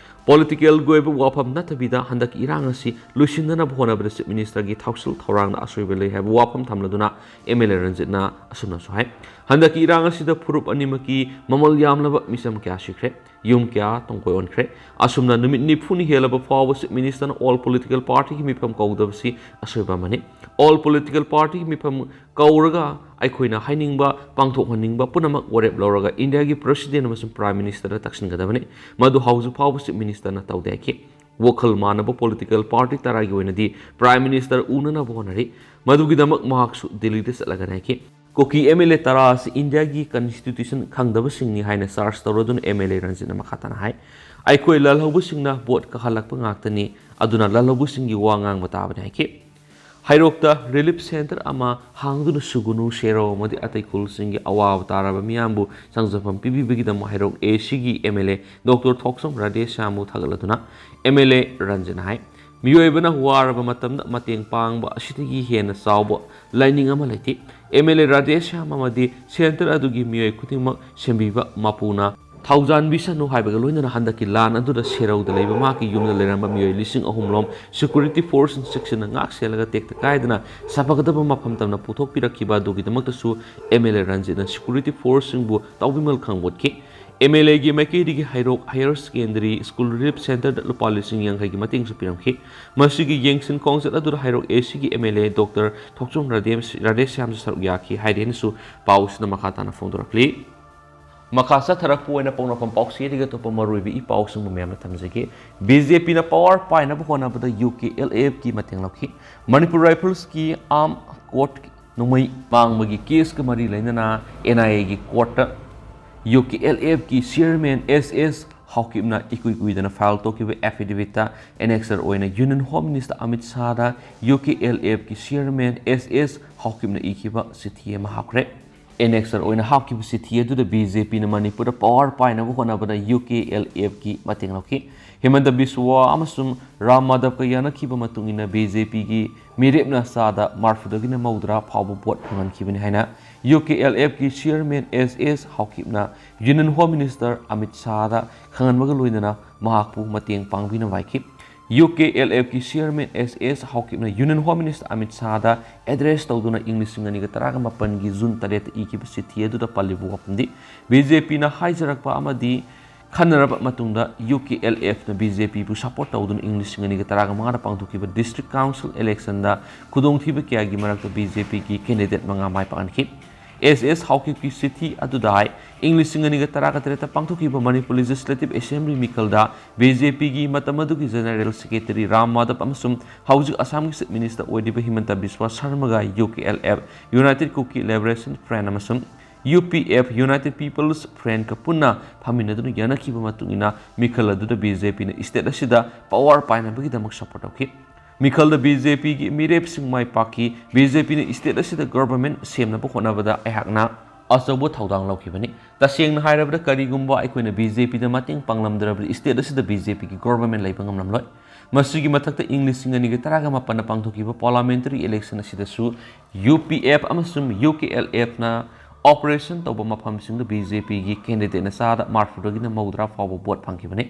Politicalꯒꯤ ꯑꯣꯏꯕ ꯋꯥꯐꯝ ꯅꯠꯇꯕꯤꯗ ꯍꯟꯗꯛꯀꯤ ꯏꯔꯥꯡ ꯑꯁꯤ ꯂꯣꯏꯁꯤꯟꯗꯅꯕ ꯍꯣꯠꯅꯕꯗ Chief Ministerꯒꯤ ꯊꯧꯁꯤꯜ ꯊꯧꯔꯥꯡꯗ ꯑꯁꯣꯏꯕ ꯂꯩ ꯍꯥꯏꯕ ꯋꯥꯐꯝ ꯊꯝꯂꯗꯨꯅ MLA ꯔꯟꯖꯤꯠꯅ ꯑꯁꯨꯝꯅꯁꯨ ꯍꯥꯏ, ꯍꯟꯗꯛꯀꯤ ꯏꯔꯥꯡ ꯑꯁꯤꯗ ꯐꯨꯔꯨꯞ ꯑꯅꯤꯃꯛꯀꯤ ꯃꯃꯜ ꯌꯥꯝꯂꯕ ꯃꯤꯆꯝ ꯀꯌꯥ ꯁꯤꯈ꯭ꯔꯦ, ꯌꯨꯝ ꯀꯌꯥ ꯇꯨꯡꯀꯣꯏ ꯑꯣꯟꯈ꯭ꯔꯦ꯫ ꯑꯁꯨꯝꯅ ꯅꯨꯃꯤꯠ ꯅꯤꯐꯨꯅꯤ ꯍꯦꯜꯂꯕ ꯐꯥꯎꯕ Chief Ministerꯅ all political partyꯒꯤ ꯃꯤꯐꯝ ꯀꯧꯗꯕꯁꯤ ꯑꯁꯣꯏꯕ ꯑꯃꯅꯤ꯫ All political partyꯒꯤ ꯃꯤꯐꯝ ꯀꯧꯔꯒ ꯑꯩꯈꯣꯏꯅ ꯍꯥꯏꯅꯤꯡꯕ, ꯄꯥꯡꯊꯣꯛꯍꯟꯅꯤꯡꯕ ꯄꯨꯝꯅꯃꯛ ꯋꯥꯔꯦꯞ ꯂꯧꯔꯒ ꯏꯟꯗꯤꯌꯥꯒꯤ President ꯑꯃꯁꯨꯡ Prime Ministerꯗ ꯇꯛꯁꯤꯟꯒꯗꯕꯅꯤ꯫ ꯃꯗꯨ ꯍꯧꯖꯤꯛ ꯐꯥꯎꯕ Chief Ministerꯅ ꯇꯧꯗꯦ ꯍꯥꯏꯈꯤ꯫ ꯋꯥꯈꯜ ꯃꯥꯟꯅꯕ political party ꯇꯔꯥꯒꯤ ꯑꯣꯏꯅꯗꯤ Prime Minister ꯎꯅꯅꯕ ꯍꯣꯠꯅꯔꯤ꯫ ꯃꯗꯨꯒꯤꯗꯃꯛ ꯃꯍꯥꯛꯁꯨ ꯗꯤꯜꯂꯤꯗ ꯆꯠꯂꯒꯅꯤ ꯍꯥꯏꯈꯤ꯫ ꯀꯨꯀꯤ MLA ꯇꯔꯥ ꯑꯁꯤ ꯏꯟꯗꯤꯌꯥꯒꯤ Constitution ꯈꯪꯗꯕꯁꯤꯡꯅꯤ ꯍꯥꯏꯅ charge ꯇꯧꯔꯗꯨꯅ MLA ꯔꯟꯖꯤꯠꯅ ꯃꯈꯥ ꯇꯥꯅ ꯍꯥꯏ, ꯑꯩꯈꯣꯏ ꯂꯥꯜꯍꯧꯕꯁꯤꯡꯅ vote ꯀꯥꯍꯜꯂꯛꯄ ꯉꯥꯛꯇꯅꯤ, ꯑꯗꯨꯅ ꯂꯥꯜꯍꯧꯕꯁꯤꯡꯒꯤ ꯋꯥ ꯉꯥꯡꯕ ꯇꯥꯕꯅꯤ ꯍꯥꯏꯈꯤ꯫ ꯍꯩꯔꯣꯛꯇ relief centre ꯑꯃ ꯍꯥꯡꯗꯨꯅ ꯁꯨꯒꯨꯅꯨ, ꯁꯦꯔꯧ ꯑꯃꯗꯤ ꯑꯇꯩ ꯈꯨꯜꯁꯤꯡꯒꯤ ꯑꯋꯥꯕ ꯇꯥꯔꯕ ꯃꯤꯌꯥꯝꯕꯨ ꯆꯪꯖꯐꯝ ꯄꯤꯕꯤꯕꯒꯤꯗꯃꯛ ꯍꯩꯔꯣꯛ ACꯒꯤ MLA Doctor ꯊꯣꯛꯆꯣꯝ ꯔꯥꯙꯦꯁ꯭ꯌꯥꯝꯕꯨ ꯊꯥꯒꯠꯂꯗꯨꯅ MLA ꯔꯟꯖꯤꯠꯅ ꯍꯥꯏ, ꯃꯤꯑꯣꯏꯕꯅ ꯋꯥꯔꯕ ꯃꯇꯝꯗ ꯃꯇꯦꯡ ꯄꯥꯡꯕ ꯑꯁꯤꯗꯒꯤ ꯍꯦꯟꯅ ꯆꯥꯎꯕ ꯂꯥꯏꯅꯤꯡ ꯑꯃ ꯂꯩꯇꯦ꯫ MLA ꯔꯥꯙꯦꯁ꯭ꯌꯥꯝ ꯑꯃꯗꯤ centre ꯑꯗꯨꯒꯤ ꯃꯤꯑꯣꯏ ꯈꯨꯗꯤꯡꯃꯛ ꯁꯦꯝꯕꯤꯕ ꯃꯄꯨꯅ ꯊꯧꯖꯥꯟꯕꯤꯁꯅꯨ ꯍꯥꯏꯕꯒ ꯂꯣꯏꯅꯅ ꯍꯟꯗꯛꯀꯤ ꯂꯥꯟ ꯑꯗꯨꯗ ꯁꯦꯔꯧꯗ ꯂꯩꯕ ꯃꯍꯥꯛꯀꯤ ꯌꯨꯝꯗ ꯂꯩꯔꯝꯕ ꯃꯤꯑꯣꯏ ꯂꯤꯁꯤꯡ ꯑꯍꯨꯝ ꯂꯣꯝ security forceꯁꯤꯡꯅ ꯆꯦꯛꯁꯤꯟꯅ ꯉꯥꯛ ꯁꯦꯜꯂꯒ ꯇꯦꯛꯇ ꯀꯥꯏꯗꯅ ꯁꯥꯐꯒꯗꯕ ꯃꯐꯝ ꯇꯝꯅ ꯄꯨꯊꯣꯛꯄꯤꯔꯛꯈꯤꯕ ꯑꯗꯨꯒꯤꯗꯃꯛꯇꯁꯨ MLA ꯔꯟꯖꯤꯠꯅ security forceꯁꯤꯡꯕꯨ ꯇꯥꯎꯕꯤꯃꯜ ꯈꯪꯕꯣꯠꯈꯤ꯫ MLAꯒꯤ ꯃꯥꯏꯀꯩꯗꯒꯤ ꯍꯩꯔꯣꯛ Higher Secondary School relief centreꯗ ꯂꯨꯄꯥ ꯂꯤꯁꯤꯡ ꯌꯥꯡꯈꯩꯒꯤ ꯃꯇꯦꯡꯁꯨ ꯄꯤꯔꯝꯈꯤ꯫ ꯃꯁꯤꯒꯤ ꯌꯦꯡꯁꯤꯟ ꯈꯣꯡꯆꯠ ꯑꯗꯨꯗ ꯍꯩꯔꯣꯛ ACꯒꯤ MLA Doctor ꯊꯣꯛꯆꯣꯝ ꯔꯥꯙꯦ-, ꯔꯥꯙꯦꯁ꯭ꯌꯥꯝꯁꯨ ꯁꯔꯨꯛ ꯌꯥꯈꯤ ꯍꯥꯏꯔꯦꯅꯁꯨ ꯄꯥꯎꯁꯤꯅ ꯃꯈꯥ ꯇꯥꯅ ꯐꯣꯡꯗꯣꯔꯛꯂꯤ꯫ ꯃꯈꯥ ꯆꯠꯊꯔꯛꯄ ꯑꯣꯏꯅ ꯄꯣꯛꯅꯐꯝ ꯄꯥꯎꯆꯦꯗꯒꯤ ꯑꯇꯣꯞꯄ ꯃꯔꯨꯑꯣꯏꯕ ꯏ ꯄꯥꯎꯁꯤꯡꯕꯨ ꯃꯌꯥꯝꯅ ꯊꯝꯖꯒꯦ꯫ BJPꯅ power ꯄꯥꯏꯅꯕ ꯍꯣꯠꯅꯕꯗ UKLFꯀꯤ ꯃꯇꯦꯡ ꯂꯧꯈꯤ꯫ ꯃꯅꯤꯄꯨꯔ Riflesꯀꯤ armed court ꯅꯣꯡꯃꯩ ꯃꯥꯡꯕꯒꯤ caseꯀ ꯃꯔꯤ ꯂꯩꯅꯅ NIAꯒꯤ courtꯇ UKLFꯀꯤ chairman S S ꯍꯥꯎꯀꯤꯞꯅ ꯏꯀꯨꯏ ꯀꯨꯏꯗꯅ file ꯇꯧꯈꯤꯕ affidavitꯇ annexer ꯑꯣꯏꯅ Union Home Minister Amit ꯁꯥꯍꯗ UKLFꯀꯤ chairman S S ꯍꯥꯎꯀꯤꯞꯅ ꯏꯈꯤꯕ ꯆꯤꯊꯤ ꯑꯃ ꯍꯥꯞꯈ꯭ꯔꯦ꯫ ꯑꯦꯅꯦꯛꯁꯔ ꯑꯣꯏꯅ ꯍꯥꯞꯈꯤꯕ ꯆꯤꯊꯤ ꯑꯗꯨꯗ ꯕꯤ ꯖꯦ ꯄꯤꯅ ꯃꯅꯤꯄꯨꯔꯗ ꯄꯋꯥꯔ ꯄꯥꯏꯅꯕ ꯍꯣꯠꯅꯕꯗ ꯌꯨ ꯀꯦ ꯑꯦꯜ ꯑꯦꯐꯀꯤ ꯃꯇꯦꯡ ꯂꯧꯈꯤ꯫ ꯍꯤꯃꯟꯇ ꯕꯤꯁ꯭ꯋꯥ ꯑꯃꯁꯨꯡ ꯔꯥꯝ ꯃꯥꯙꯕꯀ ꯌꯥꯅꯈꯤꯕ ꯃꯇꯨꯡ ꯏꯟꯅ ꯕꯤ ꯖꯦ ꯄꯤꯒꯤ ꯃꯤꯔꯦꯞꯅ ꯆꯥꯗ ꯃꯔꯐꯨꯗꯒꯤꯅ ꯃꯧꯗ꯭ꯔꯥ ꯐꯥꯎꯕ ꯚꯣꯠ ꯐꯪꯍꯟꯈꯤꯕꯅꯤ ꯍꯥꯏꯅ ꯌꯨ ꯀꯦ ꯑꯦꯜ ꯑꯦꯐꯀꯤ ꯆꯤꯌꯔꯃꯦꯟ ꯑꯦꯁ ꯑꯦꯁ ꯍꯥꯎꯀꯤꯞꯅ ꯌꯨꯅꯤꯌꯟ ꯍꯣꯝ ꯃꯤꯅꯤꯁꯇꯔ ꯑꯃꯤꯠ ꯁꯥꯍꯗ ꯈꯪꯍꯟꯕꯒ ꯂꯣꯏꯅꯅ ꯃꯍꯥꯛꯄꯨ ꯃꯇꯦꯡ ꯄꯥꯡꯕꯤꯅꯕ ꯍꯥꯏꯈꯤ꯫ ꯌꯨ ꯀꯦ ꯑꯦꯜ ꯑꯦꯐꯀꯤ ꯆꯤꯌꯔꯃꯦꯟ ꯑꯦꯁ ꯑꯦꯁ ꯍꯥꯎꯀꯤꯞꯅ ꯌꯨꯅꯤꯌꯟ ꯍꯣꯝ ꯃꯤꯅꯤꯁꯇꯔ ꯑꯃꯤꯠ ꯁꯥꯍꯗ ꯑꯦꯗ꯭ꯔꯦꯁ ꯇꯧꯗꯨꯅ ꯏꯪ ꯂꯤꯁꯤꯡ ꯑꯅꯤꯒ ꯇꯔꯥꯒ ꯃꯥꯄꯟꯒꯤ ꯖꯨꯟ ꯇꯔꯦꯠꯇ ꯏꯈꯤꯕ ꯆꯤꯊꯤ ꯑꯗꯨꯗ ꯄꯜꯂꯤꯕ ꯋꯥꯐꯝꯗꯤ ꯕꯤ ꯖꯦ ꯄꯤꯅ ꯍꯥꯏꯖꯔꯛꯄ ꯑꯃꯗꯤ ꯈꯟꯅꯔꯕ ꯃꯇꯨꯡꯗ ꯌꯨ ꯀꯦ ꯑꯦꯜ ꯑꯦꯐꯅ ꯕꯤ ꯖꯦ ꯄꯤꯕꯨ ꯁꯄꯣꯔꯠ ꯇꯧꯗꯨꯅ ꯏꯪ ꯂꯤꯁꯤꯡ ꯑꯅꯤꯒ ꯇꯔꯥꯒ ꯃꯉꯥꯗ ꯄꯥꯡꯊꯣꯛꯈꯤꯕ ꯗꯤꯁꯇ꯭ꯔꯤꯛ ꯀꯥꯎꯟꯁꯤꯜ ꯏꯂꯦꯛꯁꯟꯗ ꯈꯨꯗꯣꯡꯊꯤꯕ ꯀꯌꯥꯒꯤ ꯃꯔꯛꯇ ꯕꯤ ꯖꯦ ꯄꯤꯒꯤ ꯀꯦꯟꯗꯤꯗꯦꯠ ꯃꯉꯥ ꯃꯥꯏ ꯄꯥꯛꯍꯟꯈꯤ꯫ ꯑꯦꯁ ꯑꯦꯁ ꯍꯥꯎꯀꯤꯞꯀꯤ ꯆꯤꯊꯤ ꯑꯗꯨꯗ ꯍꯥꯏ, ꯏꯪ ꯂꯤꯁꯤꯡ ꯑꯅꯤꯒ ꯇꯔꯥꯒ ꯇꯔꯦꯠꯇ ꯄꯥꯡꯊꯣꯛꯈꯤꯕ ꯃꯅꯤꯄꯨꯔ ꯂꯦꯖꯤꯁꯂꯦꯇꯤꯚ ꯑꯦꯁꯦꯝꯕ꯭ꯂꯤ ꯃꯤꯈꯜꯗ ꯕꯤ ꯖꯦ ꯄꯤꯒꯤ ꯃꯇꯝ ꯑꯗꯨꯒꯤ ꯖꯦꯅꯔꯦꯜ ꯁꯦꯀ꯭ꯔꯦꯇꯔꯤ ꯔꯥꯝ ꯃꯥꯙꯕ ꯑꯃꯁꯨꯡ ꯍꯧꯖꯤꯛ ꯑꯁꯥꯝꯒꯤ ꯆꯤꯐ ꯃꯤꯅꯤꯁꯇꯔ ꯑꯣꯏꯔꯤꯕ ꯍꯤꯃꯟꯇ ꯕꯤꯁ꯭ꯋꯥ ꯁꯔꯃꯒ U K L F, united Kuki liberation front ꯑꯃꯁꯨꯡ U P F, united people's ꯐ꯭ꯔꯟꯠꯀ ꯄꯨꯟꯅ ꯐꯝꯃꯤꯟꯅꯗꯨꯅ ꯌꯥꯅꯈꯤꯕ ꯃꯇꯨꯡ ꯏꯟꯅ ꯃꯤꯈꯜ ꯑꯗꯨꯗ ꯕꯤ ꯖꯦ ꯄꯤꯅ ꯁ꯭ꯇꯦꯠ ꯑꯁꯤꯗ ꯄꯋꯥꯔ ꯄꯥꯏꯅꯕꯒꯤꯗꯃꯛ ꯁꯄꯣꯔꯠ ꯇꯧꯈꯤ꯫ ꯃꯤꯈꯜꯗ ꯕꯤ ꯖꯦ ꯄꯤꯒꯤ ꯃꯤꯔꯦꯞꯁꯤꯡ ꯃꯥꯏ ꯄꯥꯛꯈꯤ꯫ ꯕꯤ ꯖꯦ ꯄꯤꯅ ꯁ꯭ꯇꯦꯠ ꯑꯁꯤꯗ ꯒꯚꯔꯟꯃꯦꯟꯠ ꯁꯦꯝꯅꯕ ꯍꯣꯠꯅꯕꯗ ꯑꯩꯍꯥꯛꯅ ꯑꯆꯧꯕ ꯊꯧꯗꯥꯡ ꯂꯧꯈꯤꯕꯅꯤ꯫ ꯇꯁꯦꯡꯅ ꯍꯥꯏꯔꯕꯗ, ꯀꯔꯤꯒꯨꯝꯕ ꯑꯩꯈꯣꯏꯅ ꯕꯤ ꯖꯦ ꯄꯤꯗ ꯃꯇꯦꯡ ꯄꯥꯡꯂꯝꯗ꯭ꯔꯕꯗꯤ ꯁ꯭ꯇꯦꯠ ꯑꯁꯤꯗ ꯕꯤ ꯖꯦ ꯄꯤꯒꯤ ꯒꯚꯔꯟꯃꯦꯟꯠ ꯂꯩꯕ ꯉꯝꯂꯝꯂꯣꯏ꯫ ꯃꯁꯤꯒꯤ ꯃꯊꯛꯇ ꯏꯪ ꯂꯤꯁꯤꯡ ꯑꯅꯤꯒ ꯇꯔꯥꯒ ꯃꯥꯄꯟꯗ ꯄꯥꯡꯊꯣꯛꯈꯤꯕ ꯄꯥꯔꯂꯤꯌꯥꯃꯦꯟꯇꯔꯤ ꯏꯂꯦꯛꯁꯟ ꯑꯁꯤꯗꯁꯨ ꯌꯨ ꯄꯤ ꯑꯦꯐ ꯑꯃꯁꯨꯡ ꯌꯨ ꯀꯦ ꯑꯦꯜ ꯑꯦꯐꯅ ꯑꯣꯄꯔꯦꯁꯟ ꯇꯧꯕ ꯃꯐꯝꯁꯤꯡꯗ ꯕꯤ ꯖꯦ ꯄꯤꯒꯤ ꯀꯦꯟꯗꯤꯗꯦꯠꯅ ꯆꯥꯗ ꯃꯔꯐꯨꯗꯒꯤꯅ ꯃꯧꯗ꯭ꯔꯥ ꯐꯥꯎꯕ ꯚꯣꯠ ꯐꯪꯈꯤꯕꯅꯤ꯫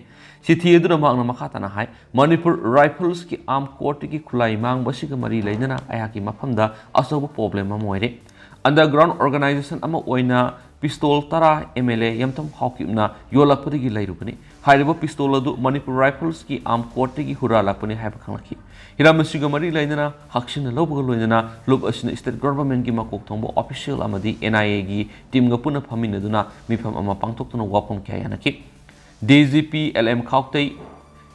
ꯆꯤꯊꯤ ꯑꯗꯨꯅ ꯃꯍꯥꯛꯅ ꯃꯈꯥ ꯇꯥꯅ ꯍꯥꯏ, ꯃꯅꯤꯄꯨꯔ ꯔꯥꯏꯐꯜꯁꯀꯤ ꯑꯥꯔꯝ ꯀꯣꯔꯠꯇꯒꯤ ꯈꯨꯠꯂꯥꯏ ꯃꯥꯡꯕ ꯑꯁꯤꯒ ꯃꯔꯤ ꯂꯩꯅꯅ ꯑꯩꯍꯥꯛꯀꯤ ꯃꯐꯝꯗ ꯑꯆꯧꯕ ꯄ꯭ꯔꯣꯕ꯭ꯂꯦꯝ ꯑꯃ ꯑꯣꯏꯔꯦ꯫ ꯑꯟꯗꯔꯒ꯭ꯔꯥꯎꯟ ꯑꯣꯔꯒꯅꯥꯏꯖꯦꯁꯟ ꯑꯃ ꯑꯣꯏꯅ ꯄꯤꯁꯇꯣꯜ ꯇꯔꯥ ꯑꯦꯝ ꯑꯦꯜ ꯑꯦ ꯌꯝꯊꯪ ꯍꯥꯎꯀꯤꯞꯅ ꯌꯣꯜꯂꯛꯄꯗꯒꯤ ꯂꯩꯔꯨꯕꯅꯤ꯫ ꯍꯥꯏꯔꯤꯕ ꯄꯤꯁꯇꯣꯜ ꯑꯗꯨ ꯃꯅꯤꯄꯨꯔ ꯔꯥꯏꯐꯜꯁꯀꯤ ꯑꯥꯔꯝ ꯀꯣꯔꯠꯇꯒꯤ ꯍꯨꯔꯥꯜꯂꯛꯄꯅꯤ ꯍꯥꯏꯕ ꯈꯪꯂꯛꯈꯤ꯫ ꯍꯤꯔꯝ ꯑꯁꯤꯒ ꯃꯔꯤ ꯂꯩꯅꯅ ꯍꯛꯁꯤꯟꯅ ꯂꯧꯕꯒ ꯂꯣꯏꯅꯅ ꯂꯨꯞ ꯑꯁꯤꯅ ꯁ꯭ꯇꯦꯠ ꯒꯚꯔꯟꯃꯦꯟꯠꯀꯤ ꯃꯀꯣꯛ ꯊꯣꯡꯕ ꯑꯣꯐꯤꯁꯤꯌꯦꯜ ꯑꯃꯗꯤ ꯑꯦꯟ ꯑꯥꯏ ꯑꯦꯒꯤ ꯇꯤꯝꯒ ꯄꯨꯟꯅ ꯐꯝꯃꯤꯟꯅꯗꯨꯅ ꯃꯤꯐꯝ ꯑꯃ ꯄꯥꯡꯊꯣꯛꯇꯨꯅ ꯋꯥꯐꯝ ꯀꯌꯥ ꯌꯥꯅꯈꯤ꯫ D G P L M Khautei,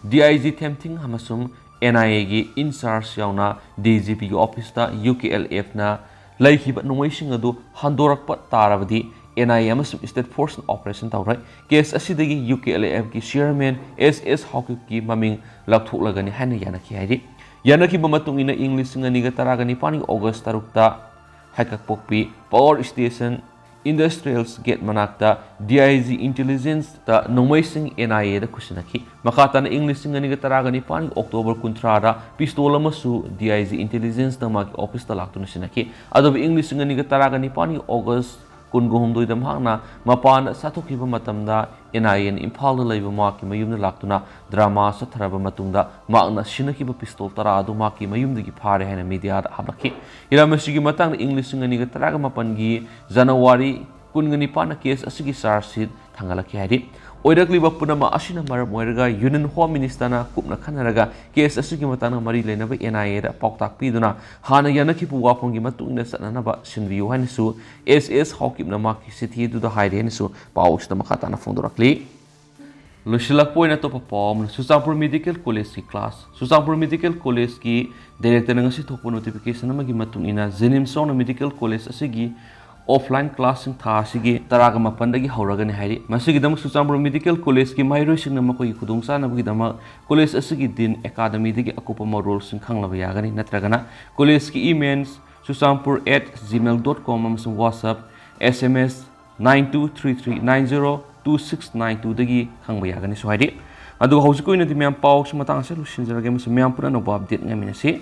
D I G Themthing ꯑꯃꯁꯨꯡ ꯑꯦꯟ ꯑꯥꯏ ꯑꯦꯒꯤ ꯏꯟꯆꯥꯔꯖ ꯌꯥꯎꯅ ꯗꯤ ꯖꯤ ꯄꯤꯒꯤ ꯑꯣꯐꯤꯁꯇ ꯌꯨ ꯀꯦ ꯑꯦꯜ ꯑꯦꯐꯅ ꯂꯩꯈꯤꯕ ꯅꯣꯡꯃꯩꯁꯤꯡ ꯑꯗꯨ ꯍꯟꯗꯣꯔꯛꯄ ꯇꯥꯔꯕꯗꯤ ꯑꯦꯟ ꯑꯥꯏ ꯑꯦ ꯑꯃꯁꯨꯡ ꯁ꯭ꯇꯦꯠ ꯐꯣꯔꯁꯅ ꯑꯣꯄꯔꯦꯁꯟ ꯇꯧꯔꯣꯏ꯫ ꯀꯦꯁ ꯑꯁꯤꯗꯒꯤ ꯌꯨ ꯀꯦ ꯑꯦꯜ ꯑꯦꯐꯀꯤ ꯆꯤꯌꯔꯃꯦꯟ ꯑꯦꯁ ꯑꯦꯁ ꯍꯥꯎꯀꯤꯞꯀꯤ ꯃꯃꯤꯡ ꯂꯧꯊꯣꯛꯂꯒꯅꯤ ꯍꯥꯏꯅ ꯌꯥꯅꯈꯤ ꯍꯥꯏꯔꯤ꯫ ꯌꯥꯅꯈꯤꯕ ꯃꯇꯨꯡ ꯏꯟꯅ ꯏꯪ ꯂꯤꯁꯤꯡ ꯑꯅꯤꯒ ꯇꯔꯥꯒ ꯅꯤꯄꯥꯟꯒꯤ ꯑꯣꯒꯁ ꯇꯔꯨꯛꯇ ꯍꯩꯀꯛꯄꯣꯛꯄꯤ Power Station Industrial Gate ꯃꯅꯥꯛꯇ D I G Intelligence ꯇ ꯅꯣꯡꯃꯩꯁꯤꯡ N I A ꯗ ꯈꯨꯠꯁꯤꯟꯅꯈꯤ꯫ ꯃꯈꯥ ꯇꯥꯅ ꯏꯪ ꯂꯤꯁꯤꯡ ꯑꯅꯤꯒ ꯇꯔꯥꯒ ꯅꯤꯄꯥꯟꯒꯤ October ꯀꯨꯟꯊ꯭ꯔꯥꯗ pistol ꯑꯃꯁꯨ D I G Intelligence ꯇ ꯃꯍꯥꯛꯀꯤ office ꯇ ꯂꯥꯛꯇꯨꯅ ꯁꯤꯟꯅꯈꯤ꯫ ꯑꯗꯨꯕꯨ ꯏꯪ ꯂꯤꯁꯤꯡ ꯑꯅꯤꯒ ꯇꯔꯥꯒ ꯅꯤꯄꯥꯟꯒꯤ August ꯀꯨꯟꯒ ꯍꯨꯝꯗꯣꯏꯗ ꯃꯍꯥꯛꯅ ꯃꯄꯥꯟꯗ ꯆꯠꯊꯣꯛꯈꯤꯕ ꯃꯇꯝꯗ N I A ꯅ ꯏꯝꯐꯥꯜꯗ ꯂꯩꯕ ꯃꯍꯥꯛꯀꯤ ꯃꯌꯨꯝꯗ ꯂꯥꯛꯇꯨꯅ drama ꯆꯠꯊꯔꯕ ꯃꯇꯨꯡꯗ ꯃꯍꯥꯛꯅ ꯁꯤꯟꯅꯈꯤꯕ pistol ꯇꯔꯥ ꯑꯗꯨ ꯃꯍꯥꯛꯀꯤ ꯃꯌꯨꯝꯗꯒꯤ ꯐꯥꯔꯦ ꯍꯥꯏꯅ media ꯗ ꯍꯥꯞꯂꯛꯈꯤ꯫ ꯍꯤꯔꯝ ꯑꯁꯤꯒꯤ ꯃꯇꯥꯡꯗ ꯏꯪ ꯂꯤꯁꯤꯡ ꯑꯅꯤꯒ ꯇꯔꯥꯒ ꯃꯥꯄꯟꯒꯤ January ꯀꯨꯟꯒ ꯅꯤꯄꯥꯟꯗ case ꯑꯁꯤꯒꯤ charge sheet ꯊꯥꯡꯒꯠꯂꯛꯈꯤ ꯍꯥꯏꯔꯤ꯫ ꯑꯣꯏꯔꯛꯂꯤꯕ ꯄꯨꯝꯅꯃꯛ ꯑꯁꯤꯅ ꯃꯔꯝ ꯑꯣꯏꯔꯒ Union Home Minister ꯅ ꯀꯨꯞꯅ ꯈꯟꯅꯔꯒ case ꯑꯁꯤꯒꯤ ꯃꯇꯥꯡꯗ ꯃꯔꯤ ꯂꯩꯅꯕ N I A ꯗ ꯄꯥꯎꯇꯥꯛ ꯄꯤꯗꯨꯅ ꯍꯥꯟꯅ ꯌꯥꯅꯈꯤꯕ ꯋꯥꯐꯝꯒꯤ ꯃꯇꯨꯡ ꯏꯟꯅ ꯆꯠꯅꯅꯕ ꯁꯤꯟꯕꯤꯌꯨ ꯍꯥꯏꯅꯁꯨ S S ꯍꯥꯎꯀꯤꯞꯅ ꯃꯍꯥꯛꯀꯤ ꯆꯤꯊꯤ ꯑꯗꯨꯗ ꯍꯥꯏꯔꯤ ꯍꯥꯏꯅꯁꯨ ꯄꯥꯎ ꯑꯁꯤꯗ ꯃꯈꯥ ꯇꯥꯅ ꯐꯣꯡꯗꯣꯔꯛꯂꯤ꯫ ꯂꯣꯏꯁꯤꯜꯂꯛꯄ ꯑꯣꯏꯅ ꯑꯇꯣꯞꯄ ꯄꯥꯎ ꯑꯃꯅ ꯆꯨꯔꯆꯥꯟꯄꯨꯔ Medical College ꯀꯤ class꯫ ꯆꯨꯔꯆꯥꯟꯄꯨꯔ Medical College ꯀꯤ director ꯅ ꯉꯁꯤ ꯊꯣꯛꯄ notification ꯑꯃꯒꯤ ꯃꯇꯨꯡ ꯏꯟꯅ JNIMS ꯌꯥꯎꯅ medical college ꯑꯁꯤꯒꯤ offline class ꯁꯤꯡ ꯊꯥ ꯑꯁꯤꯒꯤ ꯇꯔꯥꯒ ꯃꯥꯄꯟꯗꯒꯤ ꯍꯧꯔꯒꯅꯤ ꯍꯥꯏꯔꯤ꯫ ꯃꯁꯤꯒꯤꯗꯃꯛ ꯆꯨꯔꯆꯥꯟꯄꯨꯔ Medical College ꯀꯤ ꯃꯍꯩꯔꯣꯏꯁꯤꯡꯅ ꯃꯈꯣꯏꯒꯤ ꯈꯨꯗꯣꯡꯆꯥꯅꯕꯒꯤꯗꯃꯛ college ꯑꯁꯤꯒꯤ dean, academy ꯗꯒꯤ ꯑꯀꯨꯞꯄ ꯃꯔꯣꯜꯁꯤꯡ ꯈꯪꯂꯕ ꯌꯥꯒꯅꯤ, ꯅꯠꯇ꯭ꯔꯒꯅ college ꯀꯤ emails churachandpur at gmail dot com ꯑꯃꯁꯨꯡ WhatsApp, S M S nine two three three nine zero two six nine two ꯗꯒꯤ ꯈꯪꯕ ꯌꯥꯒꯅꯤꯁꯨ ꯍꯥꯏꯔꯤ꯫ ꯑꯗꯨꯒ ꯍꯧꯖꯤꯛꯀꯤ ꯑꯣꯏꯅꯗꯤ ꯃꯌꯥꯝ ꯄꯥꯎꯁꯤ ꯃꯇꯥꯡ ꯑꯁꯤꯗ ꯂꯣꯏꯁꯤꯟꯖꯔꯒꯦ, ꯑꯃꯁꯨꯡ ꯃꯌꯥꯝ ꯄꯨꯟꯅ ꯑꯅꯧꯕ update ꯉꯥꯏꯃꯤꯟꯅꯁꯤ꯫